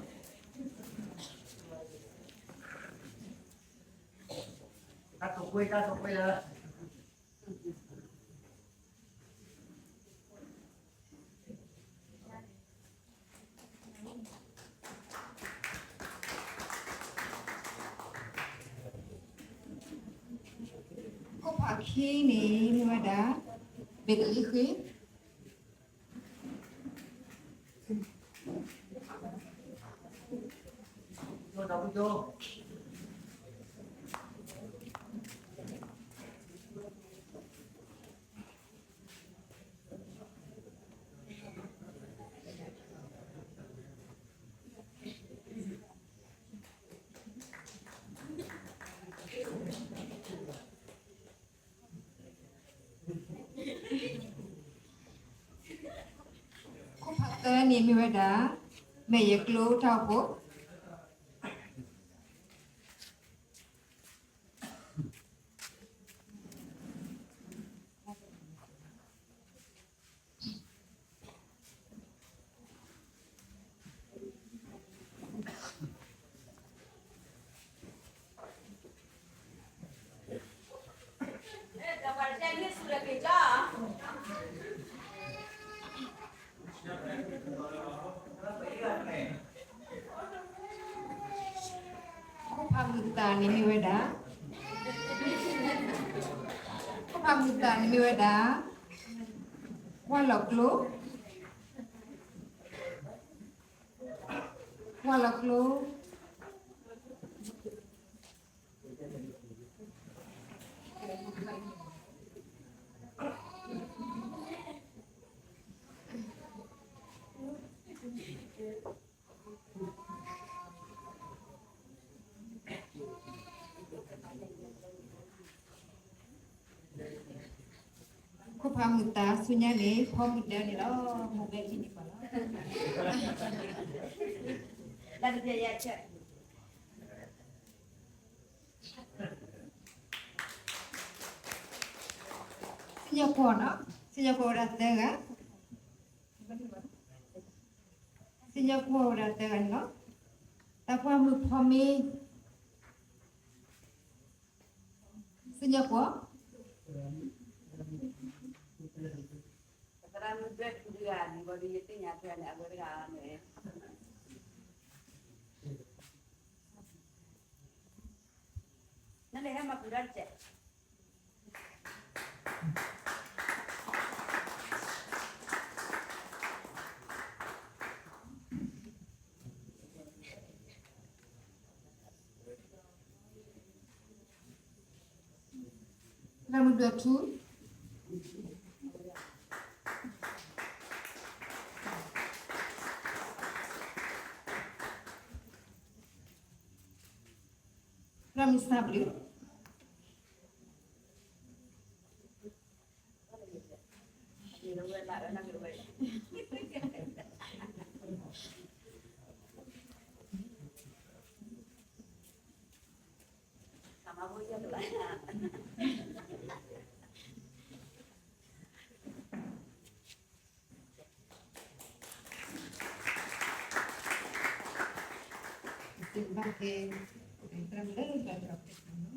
ဘ့းသလ့ဃ့ၣ်. ခိၣ်ဖးသၢန့ၣ် မ့ၢ်ဝဲဒၣ် မဲာ်ယဲၢ်ကျိတၢ်အိၣ်ဖှိၣ်. ခိၣ်ဖးမုာ်သးန့ၣ်မ့ၢ်ဝဲဒၣ်, ခိၣ်ဖးမုာ်သးန့ၣ်မ့ၢ်ဝဲဒၣ် ဝၣ်လီၤကျိ, ဝၣ်လီၤကျိ. ခိၣ်ဖးမုာ်သးဆူညါန့ၣ် ဖီမုၢ်ဒၢန့ၣ်လီၤ. မိၢ်ဘဲထံၣ်န့ၢ်ပှၤလီၤ. စံၣ်ညီၣ်ကွီၢ်နီၤ, စံၣ်ညီၣ်ကွီၢ်ဝဲဒၣ်သၢဂၤ, စံၣ်ညီၣ်ကွီၢ်ဝဲဒၣ်သၢဂၤန့ၣ်လီၤ. တၢ်ပှၢ်မုၣ်ဖီမ့ၢ် စံၣ်ညီၣ်ကွီၢ်, သရၣ်မုၣ်ဒွဲၣ်ထူတဂၤန့ၣ် ဘၣ်ဒီးယသ့ၣ်ညါထွဲန့ၣ် အဝဲတဂၤန့ၣ် နလဲၤဟဲမၤပူၤတၢ်တစဲး. စီၤထူ ရမုၢ်စၢ်ဘျုး တၢ်ဘၣ်ကဲ တၢ်လၢတၢ်တြီ